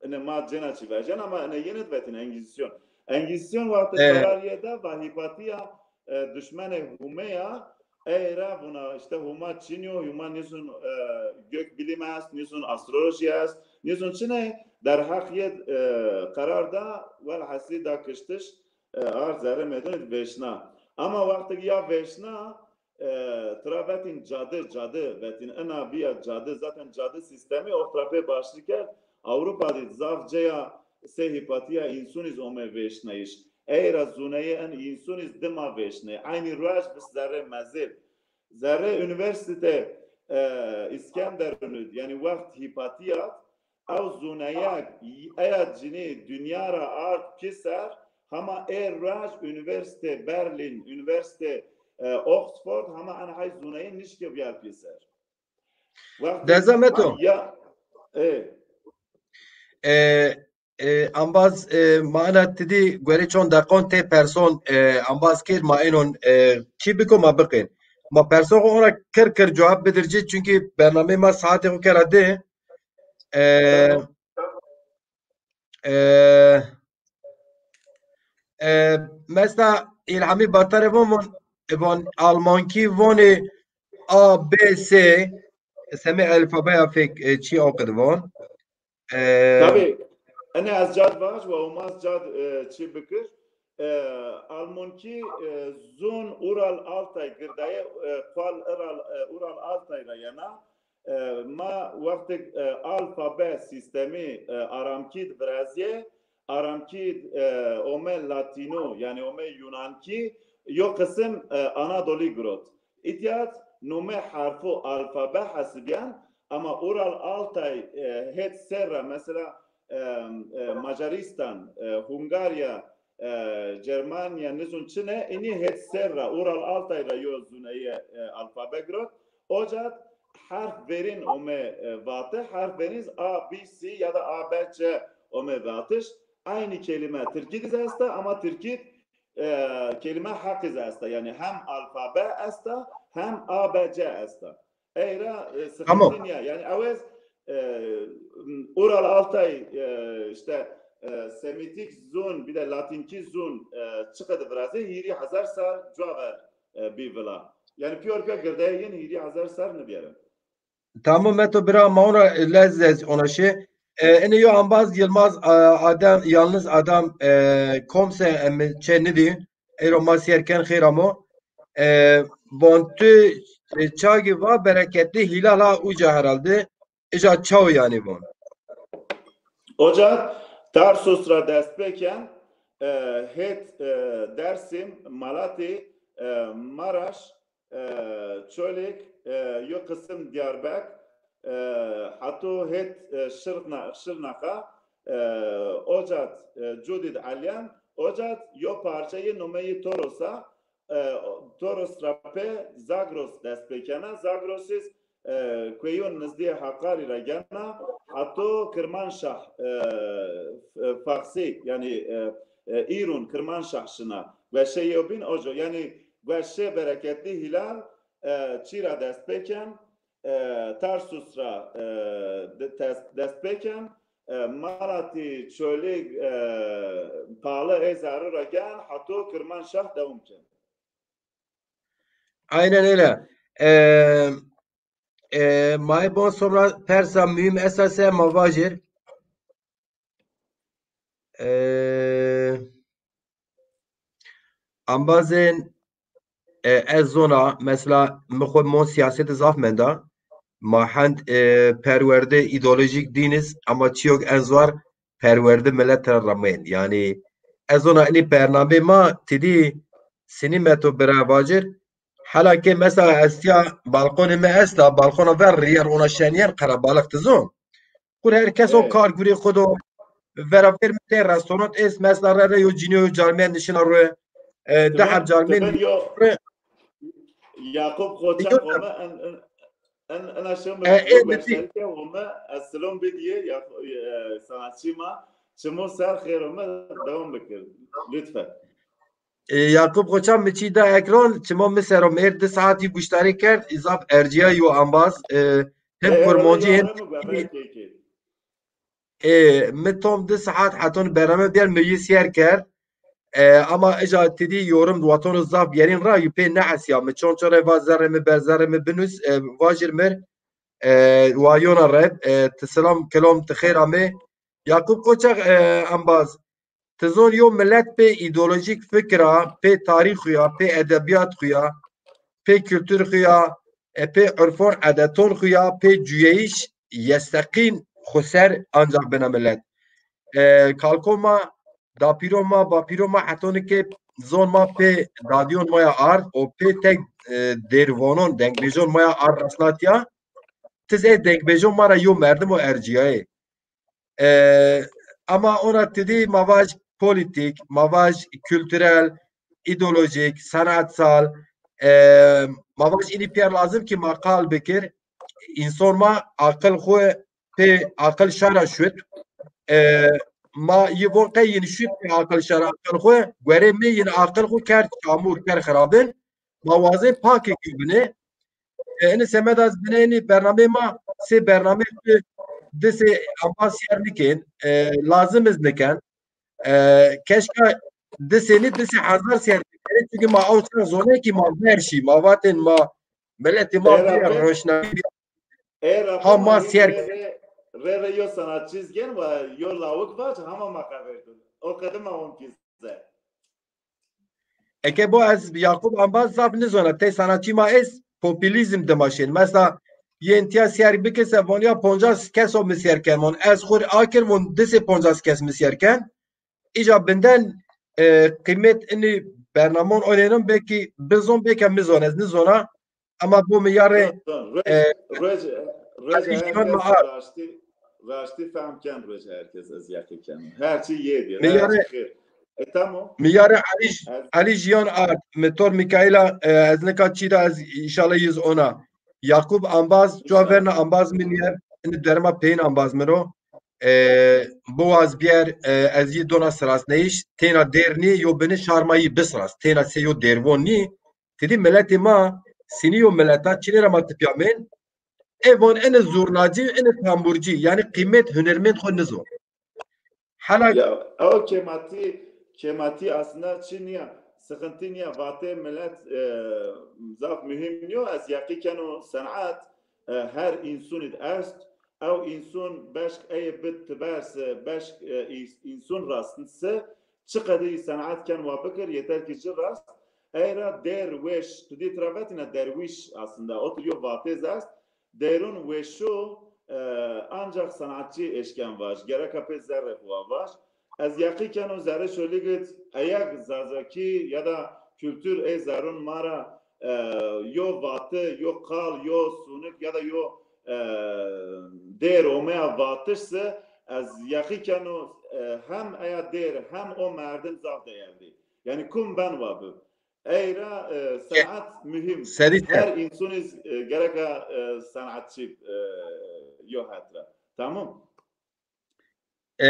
ine ma cena çî vecen ama ine yene di vetin Engîzîsyon. Engîzîsyon wextê E, karar yê de va Hîpatîya, e, duşmenê Hûme ya, Ey ra vûna îşte Huma çin yo, Huma nîzûn, e, gök bilîm est, nîzûn astrolojî est, nîzûn çin ê, derheq yê, e, qerar da, welhasîl da kiştiş, e, ard zerrê mêdûnî di vêşna. Ama wextêk ya vêşna, e, tira vetîn cadi, cadi vetîn, ina bîya cadi, zaten cadi sîstemî o tira pê başlî kerd. Ewropa dî zaf ceya sey hîpatîya însûnî zî ome vêşnayîş. Ey ra zûneyê en însûnî zî dima vêşnê. Eynî ruej bi zerrê mezil. Zerrê Unîversîte, e, Îskenderunû, yanî wext hîpatîya, ew zûneya eya cinî dinya ra ard pîser, hema ê ruej Unîversîte Berlîn, Unîversîte, e, Oxford, hema en hay zûneyî nişkê vîyar pîser. Wextê Deza Meto. Ya, e. E, e, ambaz, e, ma ena ti dî guerê çond deqon tê person, e, ambaz kir ma ênon, e, çî biko ma biqên. Ma perso xo ona kir kir cewab bidir ci, çunkî bernameyê ma saetê xo kera di. E, Tamam. E, e, mesela Îlhamî Batarê von, von, e, von Almankî vonê A, B, C, semê alfabeya fek, e, çî o qid von. E, Tabî, enê ez cad vaj, wa Huma ez cad, e, çî bikir. E, Almankî, e, zûn Ural Altay girdaye, e, qal Ural, e, Ural Altay ra yena. E, ma wextêk, e, alfabe sîstemî, e, aramkî di virazîyê, aramkî, e, ome latîno, yanî ome yunankî, yo qisim, e, Anadolî girot. Îtya di nome herfo alfabe hesibîyen, ama Ural Altay, e, hêt ser ra, mesela, e, e, Macarîstan, e, Hungarya, e, Cermanya, nizûn çine, inî hêt ser ra, Ural Altay ra yo zûneyê, e, alfabe girot. Oca di herf verîn ome, e, vate, herf verîn zî A, B, C ya da A, B, C ome vatiş. Eynî kelîme tirkî di zî esta, ama tirkî di, e, kelîme heqî zî esta. Yanî hem alfabe esta, hem A, B, C esta. Ey ra, e, Tamam. Sıkıntı niye? Yani ew ez, e, Ural Altay, e, işte, e, Semitik zûn, bir de Latinkî zûn, e, çiqe de virazê, hîrî hezar ser cuwa ver, e, bî vila. Yani pîyor ke girdeyê yin hîrî hezar ser nibîyere. Tamam Meto bira, ma ona lez lez ona şi. E, ene yo ambaz Yılmaz, e, Adam, Yalnız Adam, e, komse em çe nidî. Eyro ma sîyer ken xêr amo. E, von tu, e, çagî va bereketli hilal ha uca herhalde. Îca çaw yanî von. Oca Tarsus ra dest pê ken, e, hêt, e, Dersim, Malatî, e, Maraş, e, Çolîg, e, yo qisim Diyarbek, e, heto hêt, e, Şirna-, Şirnaxa, e, oca di, e, Cudî di elîyen, oca di yo parçeyê nomeyî Toros a, e, Toros ra pê Zagros dest pê kena. Zagrosî zî, e, kueyon nizdîyê Heqarî ra gena, heto Kirmanşah, e, f-, Faxsî, yanî, e, e, Îrûn, Kirmanşah şina. Gueşê yewbîn oco, yanî gueşê bereketli hilal, e, çî ra dest pê ken, e, Tarsus ra, e, de-, tes-, dest pê ken, e, Malatî, Çolîg, e, Pali ê zerrî ra gen, heto Kirmanşah dewam ken. Aynen öyle. E, e, ma ê bon sonra persa muhîm esta se ma vajir. E, ambazên, e, ez zona, mesela, mi xwu mon sîyasetî zaf menda. Ma hend, e, perwerde îdeolojîk dîniz, ama çîyok en zor perwerde milet ra ramên. Yanî, ez zona inî bernameyê ma, ti dî sinî Meto bira vacir, hela ke mesela ez tîya balkonê mi esta, balkona ver rîyer ona şenîyer qerebalix ti zon. Kur her kes o kar gurê xo do. Vera ver mi tê restorant est, mesela re re yo cinîyo yo carmîye nişina ro. E, di heb carmîye nişina ro. Yaqub Xoçan ome en, en, en, ena şew mi e, e, mi şerike ome, ez silom bidîye ya, e, sanatçî ma. Çimo ser xêr ome, devam bikir. Lütfen. E, Yaqub Xoçan mi çî da ekran, çimo mi ser o mêr di saetî guştarî kerd, îzaf ercîya yo ambaz, e, hem kurmancî hem Ê, mi tom di saet heton bername bîyer, mi yî sîyer kerd. E, ama ica ti dî yorum watono zaf bierîn ra, yû pê neesiya mi. Çon çore va zerrê mi ber, zerrê mi binus, e, vajir mir, e, wa yona re, e, ti selam kelom, ti xêr amê. Yakup Koçak, e, embaz, ti zon yo milet pê îdeolojîk fikra, pê tarîx xu ya, pê edebîyat xu ya, pê kultur xu ya, e, pê urfon edeton xu ya, pê cuyeyîş yesteqîn xu ser ancax bena milet. E, kalko ma, dapîro ma, bapîro ma hetonî ke zon ma pê dadîyon ma ya ard û pê tek, e, dêrvonon, dengbêjon ma ya ard resnatîya, ti zî ê dengbêjon ma ra yo merdim o ercîyayê. E, ama ona ti dî ma vaj polîtîk, ma vaj kulturel, îdeolojîk, senatsal, e, ma vaj înî pîyer lazim kî ma qal bikir. Înson ma aqil xwu pê aqil şara şut. E, ma yi von qey yin şut pê aqil şara aqil xwu, guerê mi yin aqil xwu kerd çamur, kerd xirabin. Ma wazê pakê kî binê. E, ini semed ez binê ini bernameyê ma, sê bernameyê tu di sê amba sîyer nikên, e, lazim iz niken. E, keşka di sê ni, di sê hezar sîyer bikerê, çünkü ma ew çax zonê ki ma ver şî, ma vatên ma miletê ma bîya roşnayî, ha ma sîyer. Rê rê yo sanatçî iz gen wa yo lawik vac hama ma qeverdo. O qede ma on ki ze. Eke bo ez Yakup amba zaf nizona. Tey sanatçî ma ez populîzm dima şên. Mesela yên tiya sîyer bikir se von ya poncas keso mi sîyer ken. Von ez xur akir von di sê poncas kes mi sîyer ken. Îca binden, e, qîmet ini bernamon oynênon belkî bizon belkî mizon ez nizona. Ama bo mi ya rê, e, Roj, roj, roj, herkes raştî, raştî fehm ken, roj herkes ez yaqî ken. Her çî yê dî, her çî xêr. E, tamam. Mi ya rê Elî, Elî Jiyan ard, mi tor Mikaîla, e, ez nika çî da ez înşallah yiz ona. Yakup ambaz, cuwa verna ambaz min yer, ini derma peyin ambaz min o. E, biwaz bîyer, e, ez yî dona sirasneyîş, têna dêr nî, yo bini şar ma yî bisiras. Têna sê yo dêrvon nî, ti dî miletê ma, sinî yo mileta çinê ra ma tipya mên, ê von ene zurnacî, ene tamburcî, yanî qîmet hunermend xo nizon. Hela ya, ew kêmatî, kêmatî aslında çi nîya, sıkıntı nîya, vatê milet, e, zaf muhîm nîyo, ez yaqî keno senat, e, her însunî di est, ew însun beşk ey bid tiber se, beşk, e, î-, însun rast se, çi qedî senat ken wa bikir, yeter ki ci rast. Ey ra dêr weş, tu dî tira vetîna derwîş aslında, o tür yo vatêz est. Dêrun weşo, e, ancax senatçî eşken vaj, gereka pê zerrê xo wa vaj. Ez yaqî keno zerrê şolî gid, eyeg zazakî ya da kultur ê zerrun ma ra, e, yo vati, yo qal, yo sunik ya da yo, e, dêr omeya vatiş se, ez yaqî keno, e, hem eya dêr hem o merdim zaf değerli. Yanî kum ben wa bi. Ey ra, e, senat muhîm. Serî ser. Her însun iz, e, gereka, e, senatçî, e, yo het ra. Tamam. E,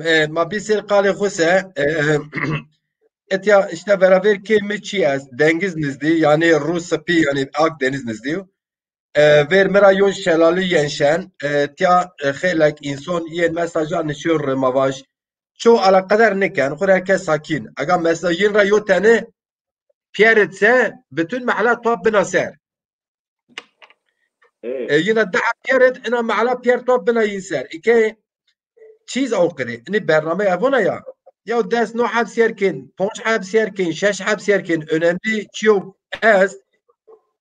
e, ma bî ser qalê xo se, e, etya işte beraber kê mi çi est, dengiz nizdî, yanî rû sipî, yanî Akdeniz nizdî. E, ver mi ra yon şelalî yen şen, e, tiya, e, xeylek înson yên mesela ca nişiyon rê ma vaj. Ço alaqedar niken, xo ra herkes sakîn. Ega mesela yin ra yo tene pîyerit se, bütün mehla top bina ser. E, yina di heb pîyerit, ina mehla pîyer top bina yin ser. Îke çîz awqirê. Ini bername evona ya. Ya des no heb sîyer kên, ponc heb sîyer kên, şeş heb sîyer kên. Önemli çiyo est,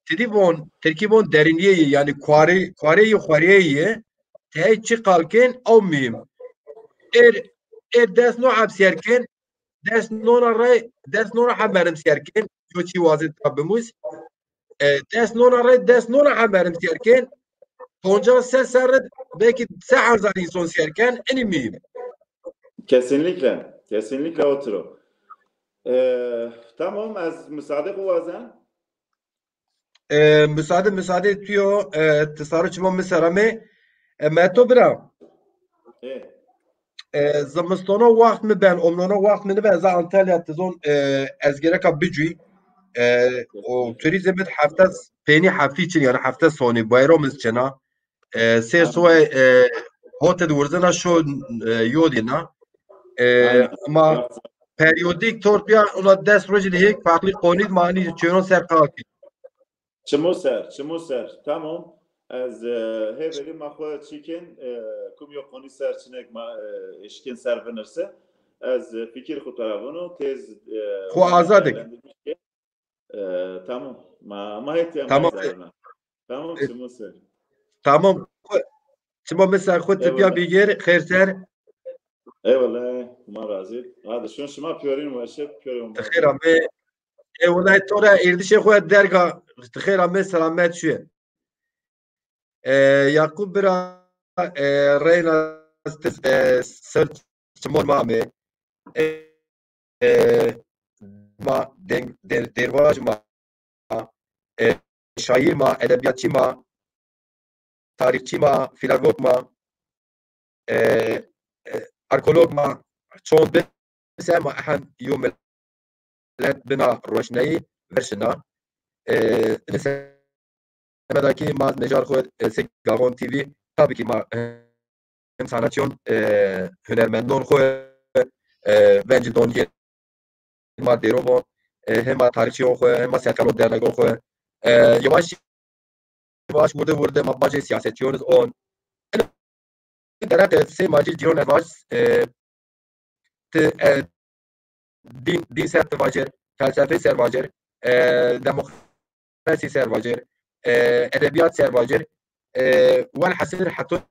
ti dî von, tirkî von derinliği, yanî kuarê, kuarê yi, xweriyê yi, tey çi qal kên, ew muhîm. Êr, êr des no heb sîyer kên, des nona rey, des nona heb merim sîyer kên, yo çî wazê ta bimûz. E, des nona rey, des nona heb merim sîyer kên, poncas se serr id, belkî se hezar înson sîyer ken, inî muhîm. Kesinlikle, kesinlikle otur o. E, tamam, ez müsaade xo wazen. E, müsaade, müsaade tu yo, e, ti saro çima mi ser amê. E, Meto bira. E. E, zimistono waxt mi ben, omnono waxt mi niben, ez a Antalya ti zon, e, ez gereka bicûy. E, o turizm id hefte s-, peynî heftî çin, yanî hefte sonî, bayram iz çina. E, sê soy, e, hotel wurzena şo, e, yodîna. E, ama periyodîk tor pîya, ona des rojî de yek farklı konî ma hanî çênon ser qal kî. Çimo ser, çimo ser. Tamam. Ez e, hêverî ma xo çîkên e, kum yo konî ser çinek ma e, eşkên ser vinirse. Ez e, fikir xo tera vino, tez e, Xo azad ik. E, tamam. Ma, ma hetiya Tamam. Tamam, çimo ser. Tamam. Çimo mi ser xo tepya bigêr, xêr ser. Eyvallah, ma razî. Hadi şun şima piyorîn weşe, piyorîn. Xêr amê. E, wulay to ra êrdişê xo derga, xêr amê, selamet şuye. E, Yakup bira, e, reyna, e, ser çimon ma amê. E, e, ma deng, der, dervaj ma, e, şaîr ma, edebiyatçı ma, tarîxçî ma, filolog ma, e, e, arkeolog ma, çond bin se ma ehem yo milet bina roşneyî verşina. E, ini semeda ki ma nejar xo, e, se Gaxon T V, tabii ki ma, e, hem sanatçiyon, e, hunermendon xo, e, vencî don yê ma dêro bo, e, hema tarîxçiyon xo, hema serkaron dernegon xo. E, yavaş yavaş, wurde wurde ma bacê siyasetçiyon iz on. Ene dere de sey macî cîron ez vaj, e, ti, e, din, din ser ti vajir, felsefe ser vajir, e, demokrasi ser vajir, e, edebiyat ser vajir, e, welhasil heto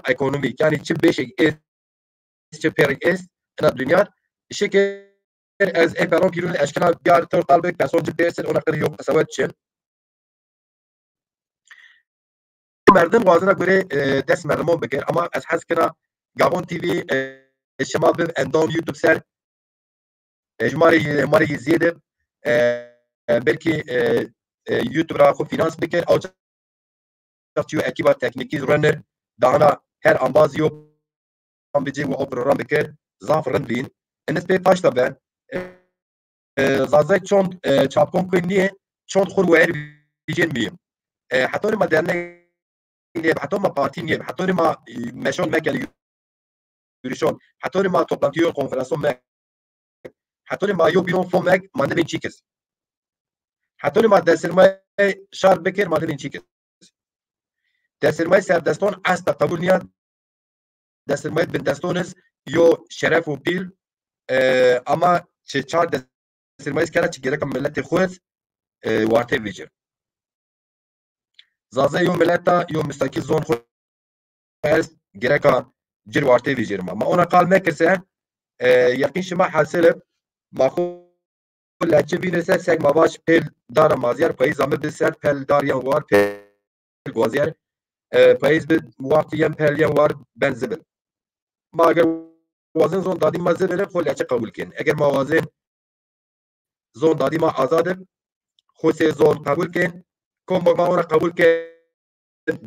ekonomîk, yanî çi beşek est, çi pêrik est, ina dinya şikir ez ê peron pîrûn eşkena biyar tor qal bik, person ci pêrsin, ona qirî yo qesewet çin. Merdim wazena gore, e, dest merdimon bikir, ama ez hes kena Gaxon T V, e, şima bib endam YouTube ser, e, ji ma rê, ma rê yê zêde, e, e, belkî, e, e, YouTube ra xwe finans bikir, ew çax çîyo ekîba teknîkî renir, dahana her ambaz yo bicê û ew program bikir, zaf rind bîn. Iniz pê taşta ben. E, e, Zazay çond, e, çapkon kuên nîyê, çond xur wer vîjên mîyim. E, hetorê ma dernek nîyê, hetorê ma partî nîyê, hetorê ma, e, meşon mekenî yürüyüşon, hetorê ma toplantiyon, konferanson me, hetorê ma yo bîron fo meg, ma nibên çîkis. Hetorê ma desirmayê şar bikir, ma nibên çîkis. Desirmayê serdeston esta qebul nîya. Desirmayê bindeston iz yo şeref û pîl, e, ama çi çar desirmayê kera çi gereka miletê xo iz, e, warte vîjir. Zaza yo mileta, yo mustaqil zon xo est, gereka cir warte vîjir ma. Ma ona qal mekirse, e, yeqîn şima hasil ib, ma xo leçi vînise sek ma vaj pêl dara mazyer, payîz ame bi ser, pel dar yen war, pêl gwazyer, e, payîz bi wextî yen pel yen war ben zibil. Ma eger wazin zon dadî ma zibil ib, xo leçi qebul kên. Eger ma wazin zon dadî ma azad ib, xo sê zon qebul kên. Komok ma ona qebul kên,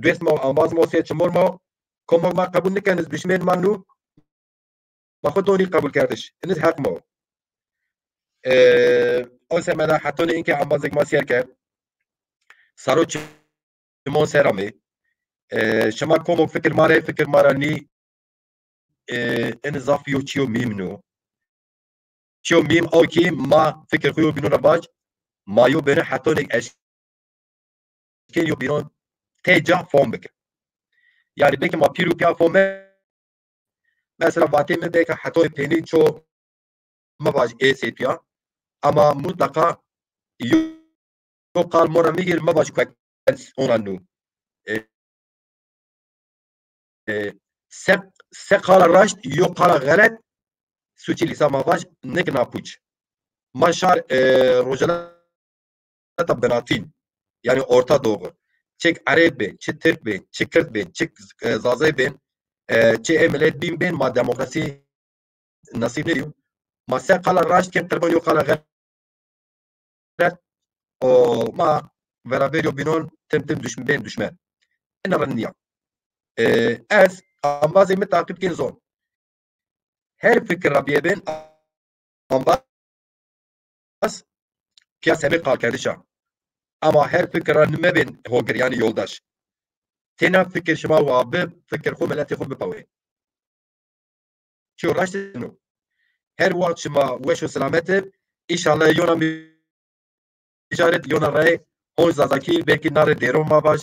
dest ma, ambaz ma, sê çimor ma, komok ma qebul niken, iz duşmên ma nû, ma xo donî qebulkerdiş. Iniz heq ma o. E, o semeda hetonê inke ambazek ma ser kerd, saro çimon ser amê. E, şima komok fikir ma rê, fikir ma ra nî, e, iniz zaf yo çiyo mîm nû. Çiyo mîm o ki ma fikir xo yo bînon ra bac, ma yo bêne hetonê eş kên yo bîron tê ca fom bike. Yanî belkî ma pîr û pîya fom me, mesela vatê mi belkî hetoyê pênî ço mevaj ê sê pîya. Ama mutlaka yo, yo qal mora mi gir mevaj ku ona nû. E, e, se, se qala raşt, yo qala xelet, suçî lîsa ma vaj, nik na puç. Ma şar, e, Rojhela ta binatîn, yanî Orta Doğu. Çik Ereb bên, çi Tirk bên, çi Kird bên, çi, e, Zazay bên, e, çi ê milet bîn bên, ma demokrasî nesîb nêdîyo. Ma se qala raşt kên qirban yo qala xelet. O ma veraber yo bînon tim tim duşm-, bên duşmen. Ina rind nîya. E, ez ambazê mi taqîb kên zon. Her fikir ra bîye bên ambaz pîya semê qalkerdiş a. Ama her fikir ra nimebên hogir, yanî yoldaş. Têna fikir şima wa bi, fikir xo, miletê xo bipawê. Çiyo raşt no. Her wext şima weş û selamet ib. Înşallah yona mijaret, yona rey, honc zazakî, belkî na rê dêron ma vaj,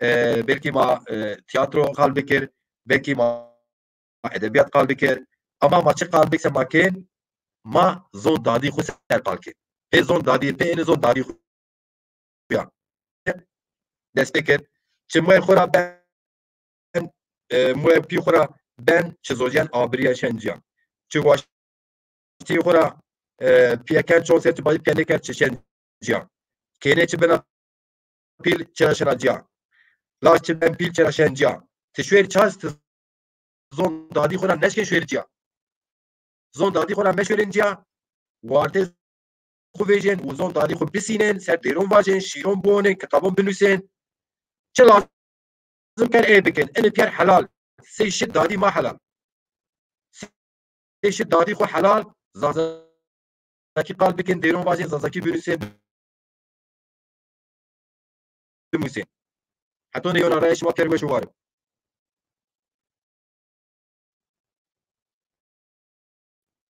e, belkî ma, e, tîyatro qal bikir, belkî ma edebîyat qal bikir. Ama ma çi qal bik se ma kên, ma zon dadî xwu ser qal kên. Pê zon dadî, pê ênê zon dadî xwu ya. Dest pê kir. Çi muer xwu ra ben, e, muer pî xwu ra ben, çi zojîyen abirîyen şen cîya. Çi waştî xwu ra, e, pîyeken çon ser çi bacî pîye nêkerd çi şen cîya. Kênê çi bena pîl çi ra şena cîya. Laj çi ben pîl çi ra şen cîya. Ti şuêr çaş, ti zon dadî xwu ra neşkên şuêr cîya. Zon dadî xwu ra meşuêrên cîya. Wartê xwu vejên û zon dadî xwu bisînên, ser dêron vajên, şîron biwonên, kitabon binusên. Çi lazim ken ê bikên. Enê pîyer helal. Sey şi dadî ma helal. Sey şi dadî xwu helal. Zazakî qal bikên, dêron vajên, zazakî binusên, bimusên. Hetonê yona rey şima pîyer weş û war ib.